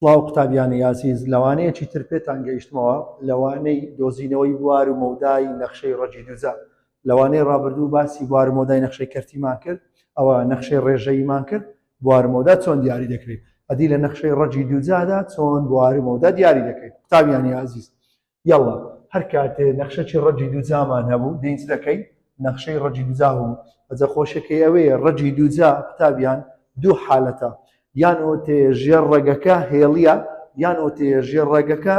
سڵاو قوتابیانی ئازیز لەوانەیەکی تر پێتان گەیشتمەوە لەوانەی دۆزینەوەی بوار و مەودای نەخشەی ڕەگی دووجا لەوانەی ڕابردوو باسی بوار و مەودای نەخشەی کەرتیمان کرد ئەوە نەخشەی ڕێژەییمان کرد بوار و مەودا چۆن دیاری دەکرێت ئەدی لە نەخشەی ڕەگی دووجادا چۆن بوار و مەودا دیاری دەکەیت قوتابیانی ئازیز یەڵا هەر کاتێ نەخشەکی ڕەگی دووجامان هەبوو دێین چ دەکەین؟ نەخشەی ڕەگی دووجا هەبوو ئەجە خۆشەکەی ئەوەیە ڕەگی دووجا قوتابیان دوو حالەتە یان ئۆتێ ژێر ڕەگەکە هێڵیە یان ئۆتێ ژێر ڕەگەکە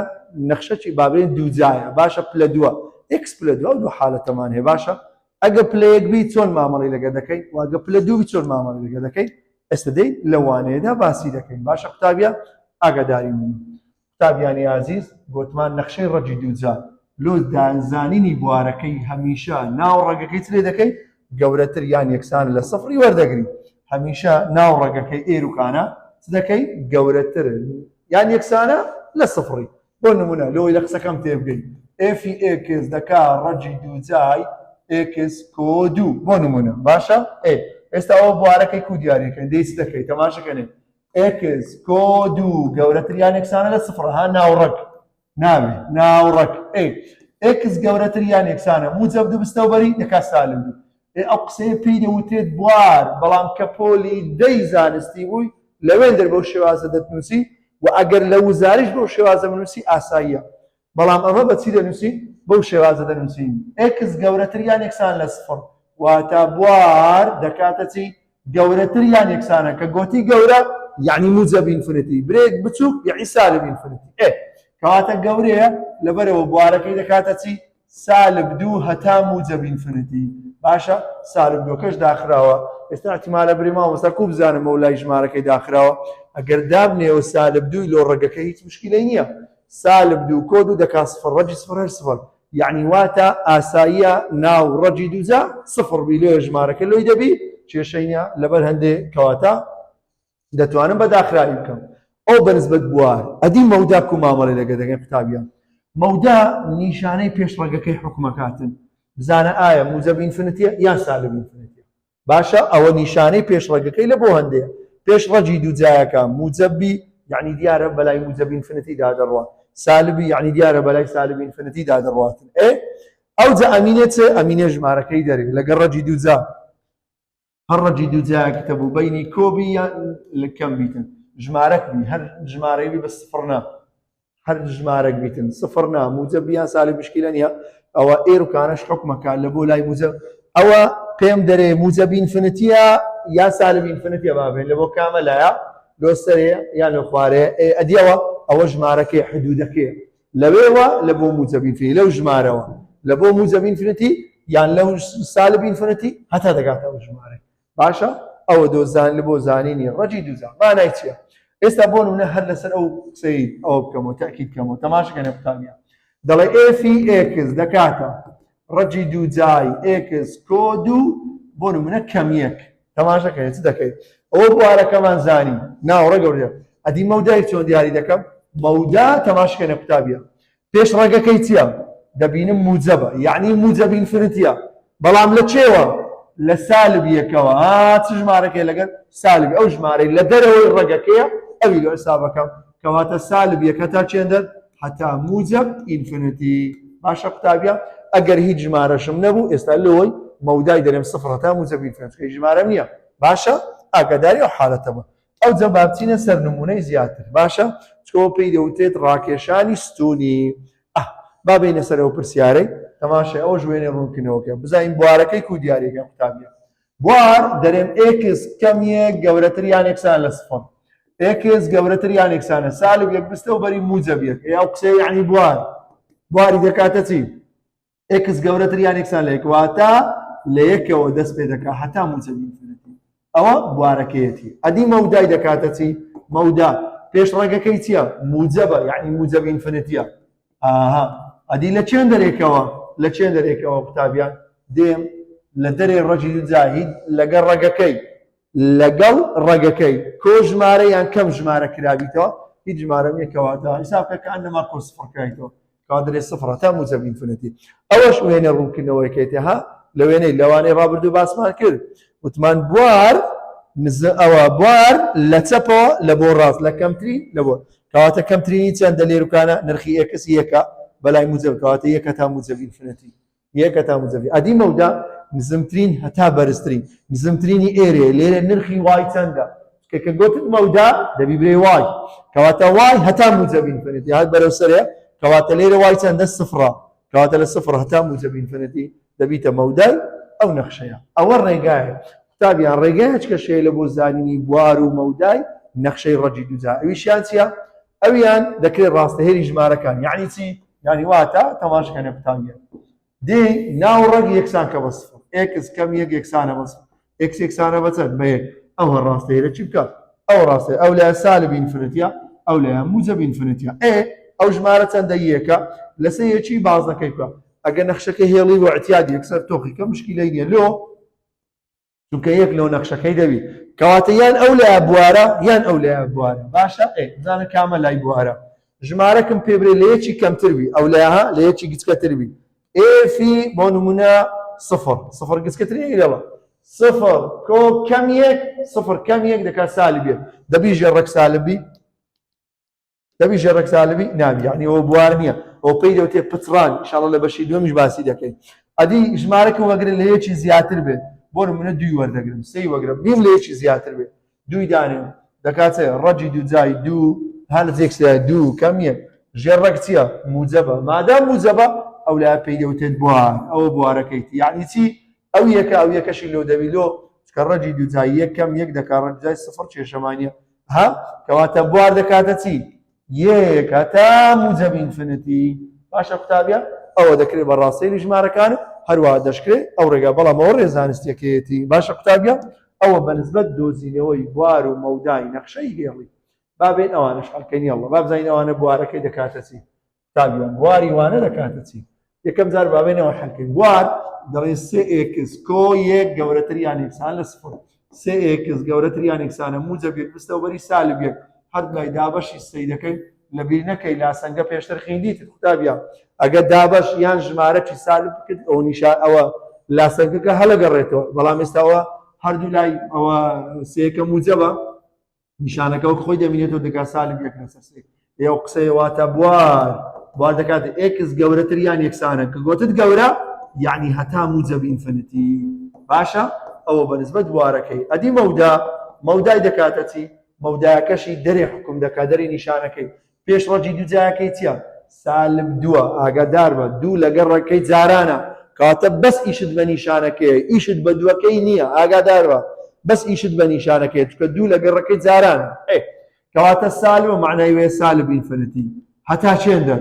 نەخشەکی بابێن دووجایە باشە پلە دووە x پلە دووە ئەو دوو حالەتەمان هەیە باشە ئەگە پلە یەک بی چۆن مامەڵی لەگە دەکەی واگە پلە دوو بی چۆن مامەڵی لەگە دەکەی ئێستا دێین لە وانەیەدا باسی دەکەین باشە قوتابیان ئاگاداری من قوتابیانی ئازیز گۆتمان نەخشەی ڕەگی دووجا لۆ زانینی بوارەکەی هەمیشە ناو ڕەگەکەی چ لێ دەکەی گەورەتر یان یەکسانە لە سفری وەردەگری هەمیشە ناو ڕەگەکەی ئێروکانە چ دەکەی گەورەتر یان یەکسانە لە سفری بۆ نمونە لۆی لە قسەکەم تێبگەی f ی x دەکا ڕەگی دووجای x کۆ دوو بۆ نمونە باشە ئێ ئێستا ئەوە بوارەکەی کو دیاریەکەن دەی چ دەکەی تەماشەکەنێ x کۆ دوو گەورەتر یان یەکسانە لە سفر ها ناوڕەگ ناوێ ناوڕەگ ئێ x گەورەتر یان یەکسانە موجەب دوو بستەوە بەری دەکات سالب دوو ئێ ئەو قسەیە پێی دەوترێت بوار بەڵام کە پۆلی دەی زانستی بووی لەوێندەر بەو شێوازە دەتنووسی و ئەگەر لە وزاریش بەو شێوازە بنووسی ئاساییە بەڵام ئەمە بە چی دەنووسین؟ بەو شێوازە دەنووسین x گەورەتر یان یەکسان لە سفر واتە بوار دەکاتە چی؟ گەورەتر یان یەکسانە کە گۆتی گەورە یعنی موجەب infinity برێک بچووک یعنی سالب infinity ئێ کەواتە گەورەیە لەبەرەوە بوارەکەی دەکاتە چی؟ سالب دوو هەتا موجەب infinity باشە سالب دووەکەش داخراوە ئێستا احتیمالە برێ مامۆستا کو بزانم مەولای ژمارەکەی داخراوە ئەگەر دابنێەوە سالب دووی لۆ ڕەگەکە هیچ مشکلەی نییە سالب دوو کۆ دوو دەکا سفر ڕەگی سفر هەر سفر یعنی واتە ئاساییە ناو ڕەگی دووجا سفر بی لۆیە ژمارەکە لۆی دەبی کێشەی نییە لەبەر هەندێ کەواتە دەتوانم بە داخراوی بکەم ئەو بەنسبەت بوار ئەدی مەودا کو مامەڵی لەگە دەگەن قوتابیان مەودا نیشانەی پێش ڕەگەکەی حکومەکاتن بزانە ئایا موجەب infinity یە یان سالب infinity یە باشە ئەوە نیشانەی پێش ڕەگەکەی لە بۆ هەندێ پێش ڕەگی دووجایەکە موجەب بی یعنی دیارە بەلای موجەب infinity دا دەڕوا سالبی یعنی دیارە بەلای سالب infinity دا دەڕواتن ئێ ئەوجا ئەمینێ چ ئەمینێ ژمارەکەی دەرێ لەگەڵ ڕەگی دووجا هەر ڕەگی دووجایەک تەبوو بینی کۆبی یان لە کەم بیتن ژمارەک بی هەر ژمارەی بی بە سفر نا هەر ژمارەک بیتن سفر نا موجب یان سالب مشکلە نییە ئەوە ئێروکانەش حکومەکە لە بۆ لای موجب ئەوە پێم دەرێ موجب infinity یە یا سالب infinity یە بابێن لە بۆ کامە لایە لۆ سەرێ یان لۆ خوارێ ئەدیەوە ئەوە ژمارەکەی حدودەکەی لەوێوە لە بۆ موجب infinity لەو ژمارەوە لە بۆ موجب infinity یان لەو سالب infinity هەتا دەگاتە ئەو ژمارە باشە ئەوە دۆزان لە بۆ زانینی ڕەگی دووجا مانای چییە ئێستا بۆ نمونە هەر لەسەر ئەو قسەی ئەوە بکەمەوە تاکید کەمەوە تەماشەکەنە قوتابیان دەڵێ f ی x دەکاتە ڕەگی دووجای x کۆ دوو بۆ نمونە کەم یەک تەماشەکە چ دەکەیت ئەوە بوارەکەمان زانی ناوڕە گەورە ئەدی مەودای چۆن دیاری دەکەم مەودا تەماشکەنە قوتابیە پێش ڕەگەکەی چییە؟ دەبینم موجەبە یعنی موجەب infinity یە بەڵام لە چێوە لە سالب یەکەوە ها چ ژمارەکەی لەگەر سالب ئەو ژمارەی لە دەرەوەی ڕەگەکەیە ئەوی لۆ حسابەکەم کەواتە سالب یەک هەتا چێندەر هەتا موجەب infinity باشە قوتابیان ئەگەر هیچ ژمارەشم نەبوو ئێستا لۆی مەودای دەرێم سفر هەتا موجەب infinity ژمارەم نییە باشە ئاگاداری ئەو حالەتە بە ئەوجا با بچینە سەر نمونەی زیاتر باشە چکەوە پێی دەوترێت ڕاکێشانی ستونی ئه با بینە سەر ئەو پرسیارەی تەماشای ئەوەش وێنەی ڕوونکردنەوەکە بزانین بوارەکەی کو دیاریەکە قوتابیە بوار دەرێم x کەم یەک گەورەتر یان یەکسان لە سفر x گەورەتر یان یەکسانە سالب یەک بستە و بەری موجەب یەک ئێ ئەو قسەیە یعنی بوار بواری دەکاتە چی x گەورەتر یان یەکسان لە یەک واتە لە یەکەوە دەست پێ دەکات هەتا موجەب infinity ئەوە بوارەکەیەتی ئەدی مەودای دەکاتە چی مەودا پێش ڕەگەکەی چییە موجەبە یعنی موجەب infinity یە ئاها ئەدی لە چێن دەرێکەوە لە چێن دەرێکەوە قوتابیان دێم لە دەرێ ڕەگی دووجا لەگەڵ ڕەگەکەی لەگەڵ ڕەگەکەی کۆ ژمارە یان کەم ژمارە کرابیتەوە هیچ ژمارە نییە کەواتە حیساب کە کەئەنەما کۆ سفر کرایتەوە کەوا دەرێ سفر هەتا موجەب infinity ئەوەش وێنە ڕوونکردنەوەیەکەیتە ها لە وێنەی لەوانەی ڕابردوو باسمان کرد وتمان بوار. نز ئەوە بوار لە چەپەوە لە بۆ ڕاست لە کەمترین لە بۆ کەواتە کەمترینی چەندە لێروکانە نرخی x یەکە بەلای موجب کەواتە یەکە تا موجب infinity یەکە تا موجبی ئەدی مەودا نزمترین هەتا بەرزترین نزمترینی ئێرێ لێرە نرخی y چەندە کە کە گوتت مەودا دەبی برێ y کەواتە y هەتا موجب infinity هات بەرەو سەرێ کەواتە لێرە y چەندە سفرە کەواتە لە سفر هەتا موجب infinity دەبیتە مەودای ئەو نەخشەیە. ئەوە ڕێگایە قوتابیان، ڕێگایەک کە شەیە لە بۆ زانینی بوار و مەودای نەخشەی ڕەگی دووجا ئەویشیان چییە؟ ئەویان دەکرێت ڕاستەهێلی ژمارەکان یعنی چی؟ یعنی واتە تەماشەکەنە قوتابیان دێ ناو ڕەگ یەکسان کە بە سفر x کەم یەک یەکسانە بە سفر x یەکسانە بە چەند؟ بە یەک. ئەوە ڕاستەیە لە چی بکات؟ ئەو ڕاستەیە ئەو لایە سالب infinity ە ئەو لایە موجب infinity ە. ئێ ئەو ژمارە چەندە یەکە لەسەر یەکی بازنەکەی بکە. ئەگەر نەخشەکە هێڵی بۆ اعتیاد یەکسەر تۆخی کە مشکیلەی نییە لۆ چونکە یەک لۆ نەخشەکەی دەبی کەواتە یان ئەو لایە بوارە یان ئەو لایە بوارە باشە ئێ بزانە کامە لای بوارە ژمارەکم پێ برێ لە یەکی کەمتر بی ئەو لایە لە یەکی گچکەتر بی ئێفی بۆ نمونە سفر سفر گچکەتر لێڵە سفر کۆ کەم یەک سفر کەم یەک دەکات سالب یەک دەبی ژێڕەک سالب بی دەبی ژێڕەک سالبی نابی یعنی ئەوە بوار نییە ئەو پێی دەوتێ پچڕان ئینشاڵڵا لە بەشی دووەمیش باسی دەکەین ئەدی ژمارەکە وەگرن لە یەکی زیاتر بێت بۆ نمونە دووی وەردەگرم سێی وەگرم نیم لە یەکی زیاتر بێت دووی دانێم دەکاتێ ڕەگی دوو جای دوو هەر لە جێک سێ دوو کەم یەک ژێر ڕەگ چییە موجەبە مادام موجەبە ئەو لایە پێی دەوتێت بوار ئەوە بوارەکەیتی یعنی چی ئەو یەکە ئەو یەکەشی لۆ دەبی لۆ چکە ڕەگی دوو جای یەک کەم یەک دەکا ڕەگ جای سفر کێشەمانە ها کەواتە بوار دەکاتە چی یەک هەتا موجەب infinity باشە قوتابیان ئەوە دەکرێت بە ڕاستەیلی ژمارەکان و هەروەها دەشکرێت ئەو ڕێگا بەڵام ئەوە ڕێ زانستیەکەیەتی باشە قوتابیان ئەوە بە نسبەت دۆزینەوەی بوار و مەودای نەخشەی هێڵی با بێن ئەوانەش حەلکەین یاڵڵا با بزانین ئەوانە بوارەکەی دەکاتە چی قوتابیان بواری وانە دەکاتە چی یەکەم جار با بێنەوە حەلکەین بوار دەڵێن سێ x کۆ یەک گەورەتر یان یەکسان لە سفر سێ x گەورەتر یان یەکسانە موجەب یەک بستەوە بەری سالب یەک هەر لای دابەشی سێی دەکەین لەبیر نەکەی لاسەنگە پێشتر خیندیتت قوتابیان ئەگەر دابەش یان ژمارەکی سالب بکرد ئەو نیشان ئەوە لاسەنگەکە هەلەگەڕێتەوە بەڵام ئێستاوە هەردوو لای ئەوە سێکە موجەبە نیشانەکە وەک خۆی دەمینێتەوە دەکات سالب یەک لەسەر سێ ئێوە قسەی واتە بوار بوار دەکات x گەورەتر یان یەکسانە کە گوتت گەورە یعنی هەتا موجب infinity باشە ئەوە بەنسبەت بوارەکەی ئەدی مەودا مەودای دەکاتە چی مەوداکەشی دەرێ حکوم دەکات دەرێ نیشانەکەی پێش ڕەگی دوو جایەکەی چییە؟ سالب دووە ئاگادار بە دوو لەگەڵ ڕەگەکەی جارانە کەواتە بەس ئیشت بە نیشانەکەیە ئیشت بە دووەکەی نییە ئاگادار بە بەس ئیشت بە نیشانەکەیە چونکە دوو لەگەڵ ڕەگەکەی جارانە ئێ کەواتە سالبە معنای وێ سالب infinity هەتا چێندە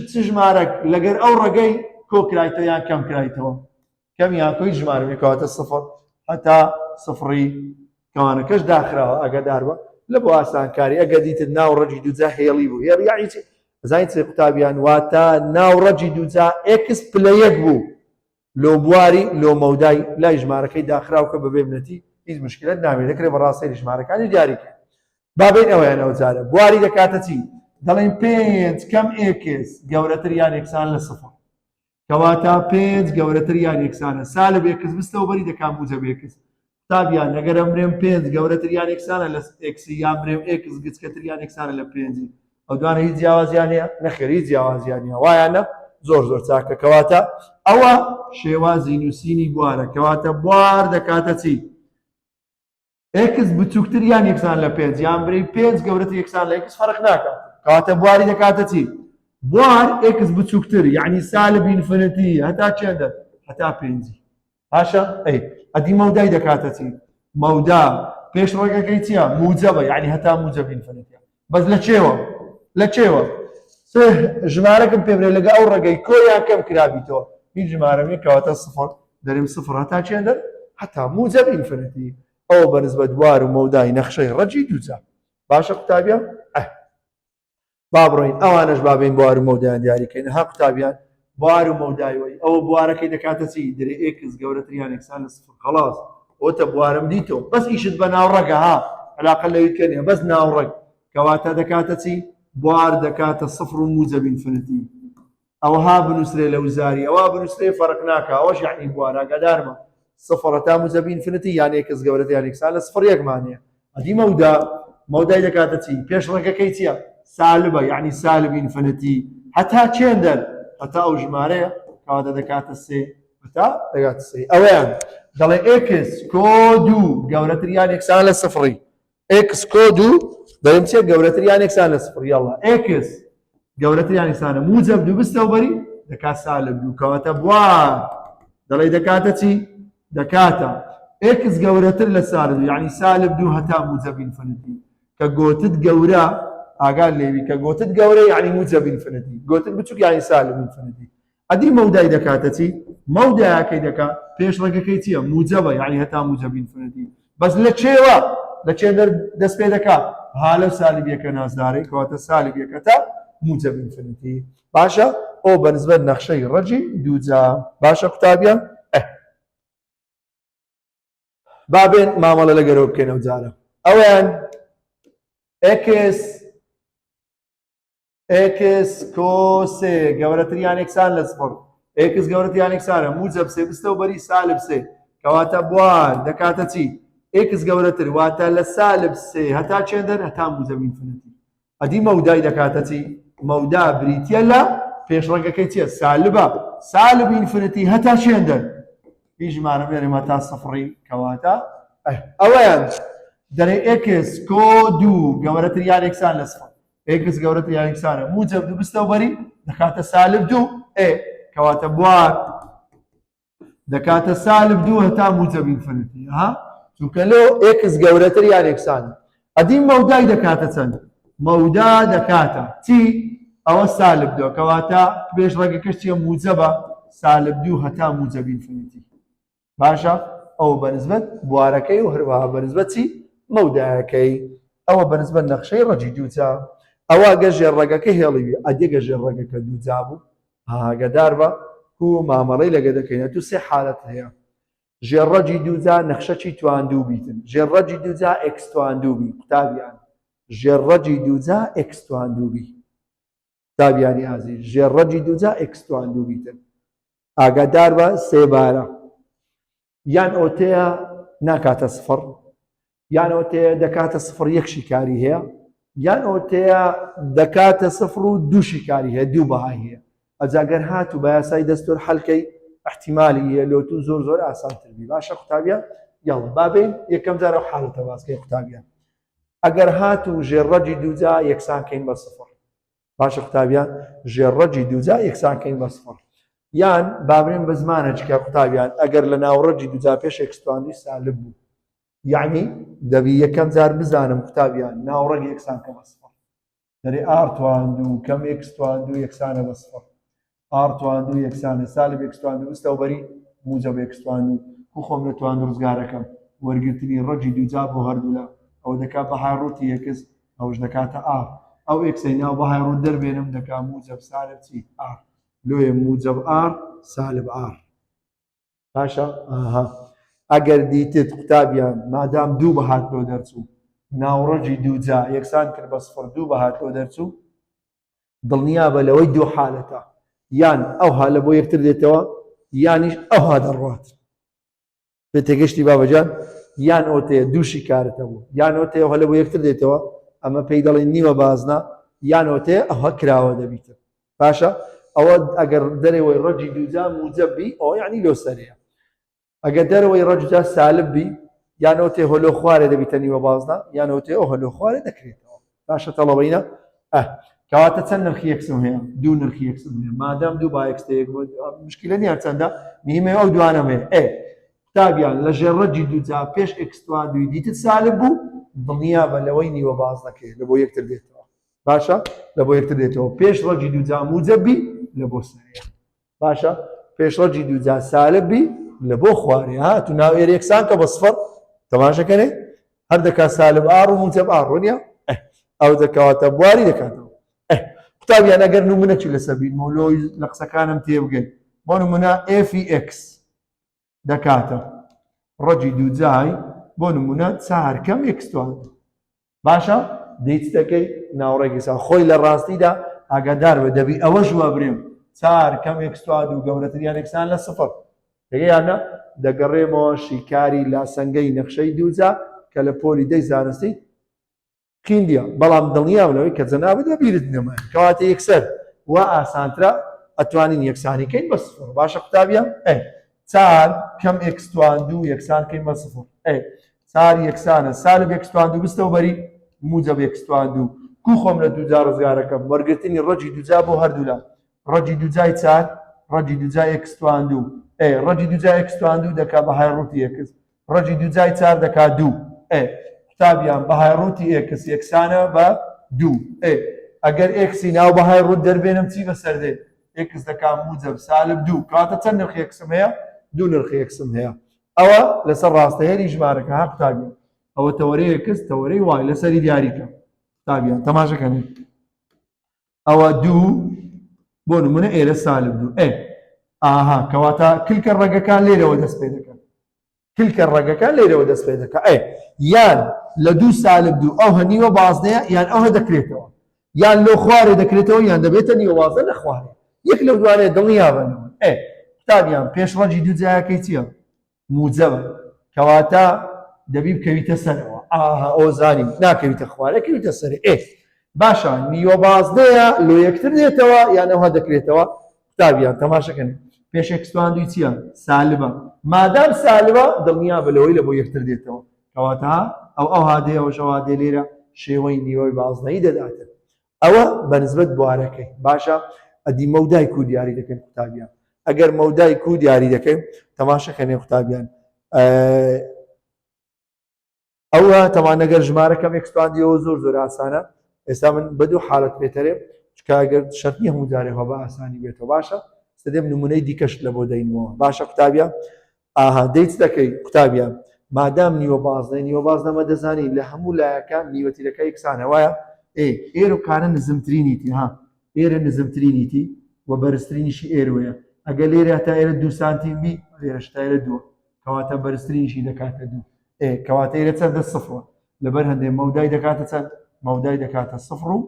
چ ژمارەک لەگەر ئەو ڕەگەی کۆ کرایتەوە یان کەم کرایتەوە کەم یان کۆی ژمارە کەواتە سفر هەتا سفری کەوانەکەش داخراوە ئاگادار بە لە بۆ ئاسانکاری ئەگەر دیتت ناو ڕەگی دووجا هێڵی بوو هێڵ یعنی چی زانیت چی قوتابیان واتە ناو ڕەگی دووجا x پلە یەک بوو لۆ بواری لۆ مەودای لای ژمارەکەی داخراو کە بەبێ منەتی هیچ مشکلت نابێت دەکرێت بە ڕاستەی ژمارەکانی دیاری کرد با بین ئەویان ئەو جارە بواری دەکاتە چی دەڵێن پێنج کەم x گەورەتر یان یەکسان لە سفر کەواتە پێنج گەورەتر یان یەکسانە سالب x بستەوە بەری دەکا موجەب x قوتابیان ئەگەر ئەمرێم پێنج گەورەتر یان یەکسانە لە x یان برێم x گچکەتر یان یەکسانە لە پێنجی ئەو دوانە هیچ جیاوازیان نییە نەخێر هیچ جیاوازیان نییە وایانە زۆر زۆر چاکە کەواتە ئەوە شێوازی نووسینی بوارە کەواتە بوار دەکاتە چی x بچووکتر یان یەکسان لە پێنج یان بری پێنج گەورەتر یەکسان لە x فەرق ناکات کەواتە بواری دەکاتە چی بوار x بچووکتر یعنی سالب infinity هەتا چێندە هەتا پێنجی باشە ئەی ئەدی مەودای دەکاتە چی مەودا پێش ڕێگەکەی چییە موجەبە یعنی هەتا موجەب infinity ە بەس لە چێوە لە چێوە سێ ژمارەکم پێ برێ لەگە ئەو ڕێگەی کۆ یان کەم کرابیتەوە هیچ ژمارەم نیە کەواتە سفر دەرێم سفر هەتا چێندە هەتا موجەب infinity ئەوە بە نسبەت بوار و مەودای نەخشەی ڕەگی دووجا باشە قوتابیان ئه با بڕۆین ئەوانەش با بێین بوار و مەودایان دیاریکەین ها قوتابیان بوار و مەودای وەی ئەوە بوارەکەی دەکاتە چی درێ x گەورەتر یان یەکسان لە سفر خلاص ئەوتە بوارم دیتەوە بەس ئیشت بە ناوڕەگە ها علاقە لەوی کە نیە بەس ناوڕەگ کەواتە دەکاتە چی بوار دەکاتە سفر و موجەب infinity ئەوها بنووسرێ لە وزاری ئەوە بنووسرێ فەرق ناکە ئەوەش یعنی بوار ئاگادارمە. سفر هەتا موجەبی infinity یان x گەورەتر یان یەکسان لە سفر یەکمان هەیە. ئەدی مەودا مەودای دەکاتە چی؟ پێش ڕەگەکەی چییە؟ سالبە یعنی سالب infinity هەتا چێندەر هەتا ئەو ژمارەیە کەواتە دەکاتە سێ هەتا دەگاتە سێ. ئەوەیان دەڵێ x کۆ دوو گەورەتر یان یەکسان لە سفری x کۆ دوو دەڵێم چیە گەورەتر یان یەکسان لە سفر یاڵا x گەورەتر یان یەکسانە موجەب دوو بستەوە بەری دەکات سالب دوو کەواتە بوار دەڵێ دەکاتە چی دەکاتە x گەورەتر لە سالب دوو یعنی سالب دوو هەتا موجەب infinity کە گۆتت گەورە ئاگات لێوی کە گۆتت گەورە یعنی موجەب infinity گۆتت بچوک یعنی سالب infinity ئەدی مەودای دەکاتە چی؟ مەودایەکەی دەکا پێش ڕەگەکەی چییە؟ موجەبە یعنی هەتا موجەب infinity بەس لە چێوە لە چێ دەست پێ دەکا ها لەو سالب یەکە نازدارەی کەواتە سالب یەکە تا موجەب infinity باشە ئەو بەنسبەت نەخشەی ڕەجی دووجا باشە قوتابیان با بێن مامەڵە لەگەرەوە بکەینەوە جارە ئەویان x x کۆ سێ گەورەتر یان یەکسان لە سفر x گەورەتر یان یەکسانە موجەب سێ بستەوە بەری سالب سێ کەواتە بوار دەکاتە چی x گەورەتر واتە لە سالب سێ هەتا چێندەر هەتا موجەب infinity ئەدی مەودای دەکاتە چی مەودا بریتە لە پێشڕەگەکەی چیە سالبە سالب infinity هەتا چێندەر هیچ ژمارە بێنم هەتا سفڕی کەواتە ئەوەیان دەرێ x کۆ دوو گەورەتر یان یەکسان لە سفر x گەورەتر یان یەکسانە موجەب دوو بستەوە بەری دەکاتە سالب دوو ئێ کەواتە بوار دەکاتە سالب دوو هەتا موجەب infinity ها چونکە لۆ x گەورەتر یان یەکسانە ئەدی مەودای دەکاتە چەند مەودا دەکاتە چی ئەوە سالب دووە کەواتە پێش ڕەگەکەش چیە موجەبە سالب دوو هەتا موجەب infinity باشە ئەوە بەنسبەت بوارەکەی و هەروەها بەنسبەت چی مەودایەکەی ئەوە بەنسبەت نەخشەی ڕەجی دووجا ئەوە گە ژێر ڕەگەکە هێڵی بی ئەدی گە ژێر ڕەگەکە دووجا بوو ئاگەدار بە کو مامەڵەی لەگە دەکەین تو سێ حالەت هەیە ژێر ڕەجی دووجا نەخشەکی تواندوو بیتن ژێر ڕەجی دووجا x تواندوو بی قوتابیان ژێر ڕەجی دووجا x تواندوو بی قوتابیانی ئازیز ژێر ڕەجی دووجا x تواندوو بیتن ئاگادار بە سێبارە یان ئۆتەیە ناکاتە سفر یان ئۆتەیە دەکاتە سفر یەک شیکاری هەیە یان ئۆتەیە دەکاتە سفر و دوو شیکاری هەیە دوو بەهای هەیە ئەجاگەر هات و بە یاسای دەستور حەلکەی احتیمالی هەیە لۆ تو زۆر زۆر ئاسانتر بی باشە قوتابیان یاڵا بابین یەکەم جار ئەو حاڵەتە باسکەی قوتابیان ئەگەر هات و ژێر ڕەجی دووجا یەکسان کەین بە سفر باشە قوتابیان ژێر ڕەجی دووجا یەکسان کەین بە سفر یان بابرێن بە زمانە چکە قوتابیان ئەگەر لە ناوڕەجی دووجا پێش x تواندوی سالب بوو یعنی دەبی یەکەم جار بزانم قوتابیان ناوڕەگ یەکسان کە بە سفر دەرێ R تواندوو کەم x تواندوو یەکسانە بە سفر R تواندوو یەکسانە سالب x تواندوو بستەوە بەری موجەب x تواندوو کو خۆم لە تواندوو ڕزگارەکەم وەرگرتنی ڕەجی دووجا بۆ هەردوولا ئەوە دەکات بەهای ڕووتی x ئەوش دەکاتە R ئەو x ەی ناو بەهای ڕووت دەربێنم دەکا موجەب سالب چی R لۆیە موجەب R سالب R باشە ئاها ئەگەر دیتت قوتابیان مادام دوو بەهات لۆ دەرچوو ناوڕەجی دووجا یەکسان کرد بە سفر دوو بەهات لۆ دەرچوو دڵنیا بە لەوەی دوو حالەتە یان ئەوها لە بۆ یەکتر دێتەوە یانیش ئەوها دەڕوات پێ تێگەشتی بابەجان یان ئۆتەیە دوو شیکارت هەبوو یان ئۆتەیە هەلە بۆ یەکتر دێتەوە ئەمە پێی دەڵێن نیوە بازنە یان ئۆتەیە ئەوە کراوە دەبیتن باشە ئەوە ئەگەر دەرەوەی ڕەجی دووجا موجەب بی ئەوە یعنی لۆ سەرەیە ئەگەر دەرەوەی ڕەجدا سالب بی یان ئەوتێ هۆلۆ خوارێ دەبیتە نیوە بازنە یان ئەوتێ ئەو هەلۆ خوارێ دەکرێتەوە باشە تەڵەبەینە ئە کەواتە چەند نرخی x م هەیە دوو نرخی x م هەیە مادام دوو با x یەک مشکلە نییە چەندە مهمە ئەو دوانەم هەیە ئێ قوتابیان لە ژێر ڕەجی دووجا پێش x تواندووی دیتت سالب بوو دڵنیا بە لەوەی نیوە بازنەکەی لە بۆ یەکتر دێتەوە باشە لە بۆ یەکتر دێتەوە پێش ڕەجی دووجا موجەب بی لە بۆ سەرەیە باشە پێش ڕەجی دووجا سالب بی لە بۆ خوارێ ها تو ناو ئێرە یەکسان کە بە سفر تەماشەکەنێ هەر دەکا سالب R و موجەب R نییە ئەو دەکەواتە بواری دەکاتەوە قوتابیان ئەگەر نمونە چی لەسەر بین مۆلۆی لە قسەکانم تێبگەن بۆ نمونە f ی x دەکاتە ڕەجی دووجای بۆ نمونە چار کەم x توان باشە دەی چ دەکەی ناوڕێکی سا خۆی لە ڕاستیدا ئاگادار بە دەبی ئەوەش وەبرێم چار کەم x تواندوو گەورەتر یان یەکسان لە سفر دەگەی یان نا؟ دەگەڕێمەوە شیکاری لاسەنگەی نەخشەی دووجا کە لە پۆلی دەی زانستی قیندیە بەڵام دڵنیام لەوەی کە جەنابت بە بیرت نەمایە کەواتە یەکسەر وا ئاسانترە ئەتوانین یەکسانی کەین بە سفر باشە قوتابیان ئێ چار کەم x توان دوو یەکسان کەین بە سفر ئێ چار یەکسانە سالب x توان دوو بستەوە بەری موجب x توان دوو کو خۆم لە دووجا ڕزگارەکەم وەرگرتنی ڕەجی دووجا بۆ هەردوولا ڕەجی دووجای چار ڕەجی دووجای x توان دوو ئێ ڕەجی دووجای x توان دوو دەکا بەهای ڕووتی x ڕەجی دووجای چار دەکا دوو. ئێ قوتابیان بەهای ڕووتی x یەکسانە بە دوو. ئێ ئەگەر x ی ناو بەهای ڕووت دەربێنم چی بەسەر دێ؟ x دەکا موجەب سالب دوو. کەواتە چەند نرخی x م هەیە؟ دوو نرخی x م هەیە. ئەوە لەسەر ڕاستەهێلی ژمارەکە ها قوتابیان. ئەوە تەوەرەی x تەوەرەی y لەسەری دیاریکە. قوتابیان تەماشەکەن. ئەوە دوو بۆ نمونە ئێرە سالب دوو ئێ ئاها کەواتە کلکە ڕەگەکان لێرەوە دەست پێ دەکەن کلکە ڕەگەکان لێرەوە دەست پێ دەکە ئێ یان لە دوو سالب دوو ئەو هەنیوە بازنەیە یان ئەوه دەکرێتەوە یان لۆ خوارێ دەکرێتەوە یان دەبێتە نیوە بازنە لە خوارێ یەک لەو دوانەیە دڵنیابنەوە ئێ قوتابیان پێش ڕەگی دوو جایەکەی چییە موجەبە کەواتە دەبی بکەویتە سەرەوە ئاها ئەو زانیم ناکەویتە خوارێ کەویتە سەر ئێ باشە نیوە بازنەیە لۆ یەکتر دێتەوە یان ئەوها دەکرێتەوە قوتابیان تەماشەکەن پێش x توان دووی چییە سالبە مادام سالبە دڵنیا بە لەوەی لە بۆ یەکتر دێتەوە کەواتە ئەو ئەو هادێ ئەو ژەوادێ لێرە شێوەی نیوەی بازنەی دەداتن ئەوە بە نسبەت بوارەکەی باشە ئەدی مەودای کو دیاری دەکەن قوتابیان ئەگەر مەودای کو دیاری دەکەین تەماشەکەنێ قوتابیان ئەوە تەوانەگەر ژمارەکەم x تواندیەوە زۆر زۆر ئاسانە ئێستا من بە دوو حالت پێتەرێ چکە ئەگەر شەرت نییە هەموو جارێ بە ئاسانی بێتەوە باشە سەدێم نمونەی دیکەشت لە بۆ دەینەوە باشە قوتابیان ئاها دەی چ دەکەی قوتابیان مادام نیوە بازنەی نیوە بازنە مە دەزانی لە هەموو لایەکە نیوەتیرەکە یەکسانە وایە ئێ ئێرە کانە نزمترینیتی ها ئێرە نزمترینیتی و بەرزترینیشی ئێرەیە ئەگەر لێرە تا ئێرە دو سانتیم بی لێرەش تا ئێرە دووە کەواتە بەرزترینیشی دەکاتە دوو ئێ کەواتە ئێرە چەندە سفرە لەبەر هەندێ مەودای دەکاتە چەند مەودای دەکاتە سفر و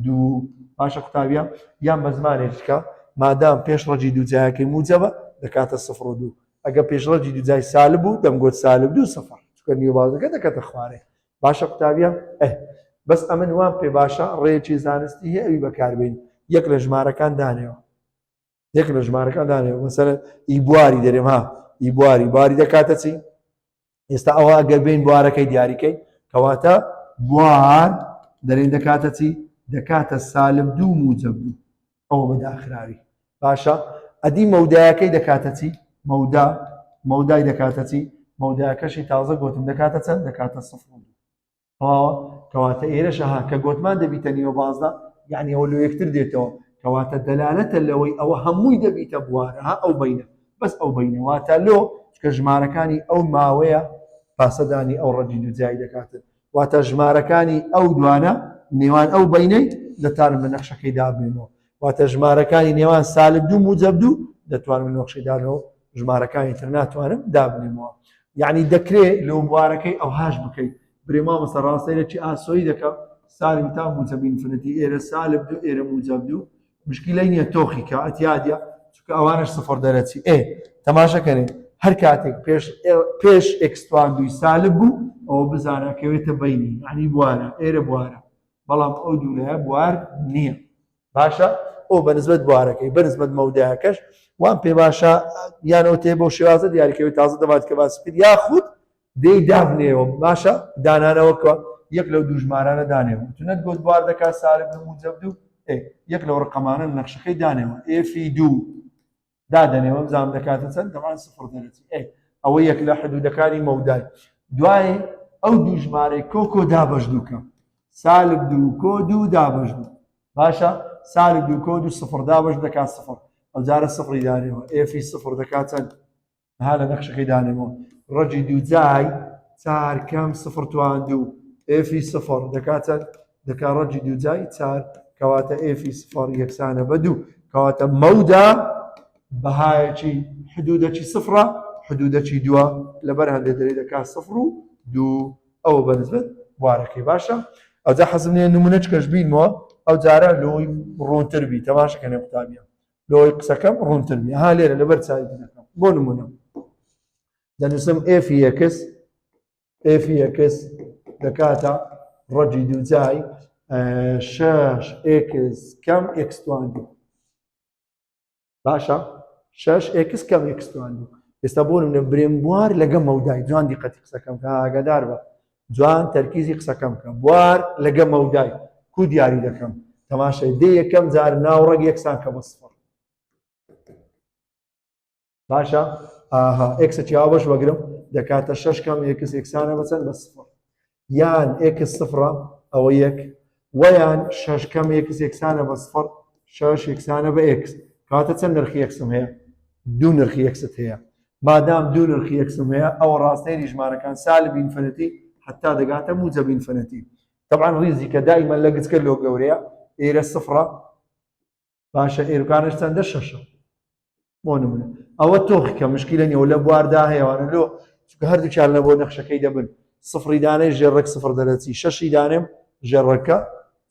دوو باشە قوتابیان یان بە زمانێکە مادام پێش ڕەجی دوو جایەکەی موجەبە دەکاتە سفر و دوو ئەگە پێش ڕەجی دوو جای سالب بوو دەمگوت سالب دوو سفر چونکە نیوەبازەکە دەکاتە خوارێ باشە قوتابیان ئە بەس ئەمن وام پێ باشە ڕێکی زانستی هەیە ئەوی بەکاربین یەک لە ژمارەکان دانێەوە یەک لە ژمارەکان دانێەوە مەسەلەن ئی بواری دەرێم ها ئی بواری باری دەکاتە چی ئێستا ئەوە ئەگەر بین بوارەکەی دیاریکەی کەواتە بوار دەرێن دەکاتە چی دەکاتە سالب دوو موجب دوو ئەوە بە داخراوی باشە ئەدی مەودایەکەی دەکاتە چی مەودا مەودای دەکاتە چی مەوداکەشی تازە گوتم دەکاتە چەند دەکاتە سفر دوو تەواوە کەواتە ئێرەشە ها کە گۆتمان دەبیتە نیوە بازدە یعنی ئەوە لۆ یەکتر دێتەوە کەواتە دەلالەتە لەوەی ئەوە هەمووی دەبیتە بوارە ها ئەو بینە بەس ئەو بینە واتە لۆ چکە ژمارەکانی ئەو ماوەیە پاسەدانی ئەو ڕەجی دووجای دەکاتن واتە ژمارەکانی ئەو دوانە نێوان ئەو بینەی دەتانم لە نەخشەکەی دابنێنەوە واتە ژمارەکانی نێوان سالب دوو موجب دوو دەتوانم لە نەخشەی دانەوە ژمارەکانی تر ناتوانم دابنێمەوە یعنی دەکرێ لەو بوارەکەی ئەوهاش بکەیت برێ مامۆستا ڕاستە ئێرە چی ئاسۆیی دەکەم سالب تا موجب infinity ئێرە سالب دوو ئێرە موجب دوو مشکلەی نییە تۆخی کە ئەتیادە چونکە ئەوانش سفر دەرەچی ئێ تەماشەکەنێ هەر کاتێک پێش پێش x توان دووی سالب بوو ئەوە بزانە کەوێتە بینی یعنی بوارە ئێرە بوارە بەڵام ئەو دوولایە بوار نییە باشە ئەو بەنسبەت بوارەکەی بەنسبەت مەودایەکەش وام پێ باشە یانەوە تێ بۆ شێوازە دیاریکەوی تازە دەبات کە باسی کرد یاخود دەی دابنێەوە باشە دانانەوەکە یەک لەو دوو ژمارانە دانێەوە تو نەت گۆت بوار دەکات سالب دوو موجب دوو یەک لەو ڕقەمانە نەخشەکەی دانێەوە f ی دوو دادەنێەوە بزانم دەکاتە چەند دەڵان سفر دەرەچی ئێ ئەوە یەک لە حدودەکانی مەودای دوای ئەو دوو ژمارەی کۆکۆ دابەش دووکە سالب دوو کۆ دوو دابەش دوو باشە سالب دوو کۆ دوو سفر دابەش دەکات سفر ئەو جارە سفری دانێەوە f ی سفر دەکات چەند ها لە نەخشەکەی دانێمەوە ڕەجی دوو جای چار کەم سفر توان دوو f ی سفر دەکات چەند دەکا ڕەجی دوو جای چار کەواتە f ی سفر یەکسانە بە دوو کەواتە مەودا بەهایەکی حدودەکی سفرە حدودەکی دووە لەبەر هەندێک دەری دەکات سفر و دوو ئەوە بەنسبەت بوارەکەی باشە ئەوجا حەزم نییە نمونە چکەش بینمەوە ئەو جارە لۆی ڕوونتر بی تەماشەکەنێ قوتابیان لۆی قسەکەم ڕوونتر بی ها لێرە لەبەر چاوی دەکەم بۆ نمونە. دەنووسم f x f x دەکاتە ڕەگی دووجای شەش x کەم x توان دوو. باشە شەش x کەم x توان دوو. ئێستا بۆ نمونە برێم بوار لەگە مەودای جوان دیقەتی قسەکەم کە ئاگادار بە جوان تەرکیزی قسەکەم کە بوار لەگە مەودای کو دیاری دەکەم تەماشای دێ یەکەم جار ناو ڕەگ یەکسان کە بە سفر. باشە ئاها x ە چیا بەش وەگرم دەکاتە شەش کەم x یەکسانە بە چەند بە سفر یان x سفرە ئەوە یەک وەیان شەش کەم x یەکسانە بە سفر شەش یەکسانە بە x. کاتە چەند نرخی x م هەیە؟ دوو نرخی x ت هەیە. مادام دوو نرخی x م هەیە ئەوە ڕاستەیری ژمارەکان سالب infinity حتا دەگاتە موجب infinity. طبعا ڕیزی کە دائما لە گچکە لۆ گەورەیە ئێرە سفرە باشە ئێرکانش چەندە شەشە بۆ نمونە ئەوە تۆخی کە مشکلە نیە و لە بواردا هەیەوانە لۆ چونکە هەردووکیان لە بۆ نەخشەکەی دەبن سفری دانێ ژێڕێک سفر دەرەچی شەشی دانێم ژێڕەکە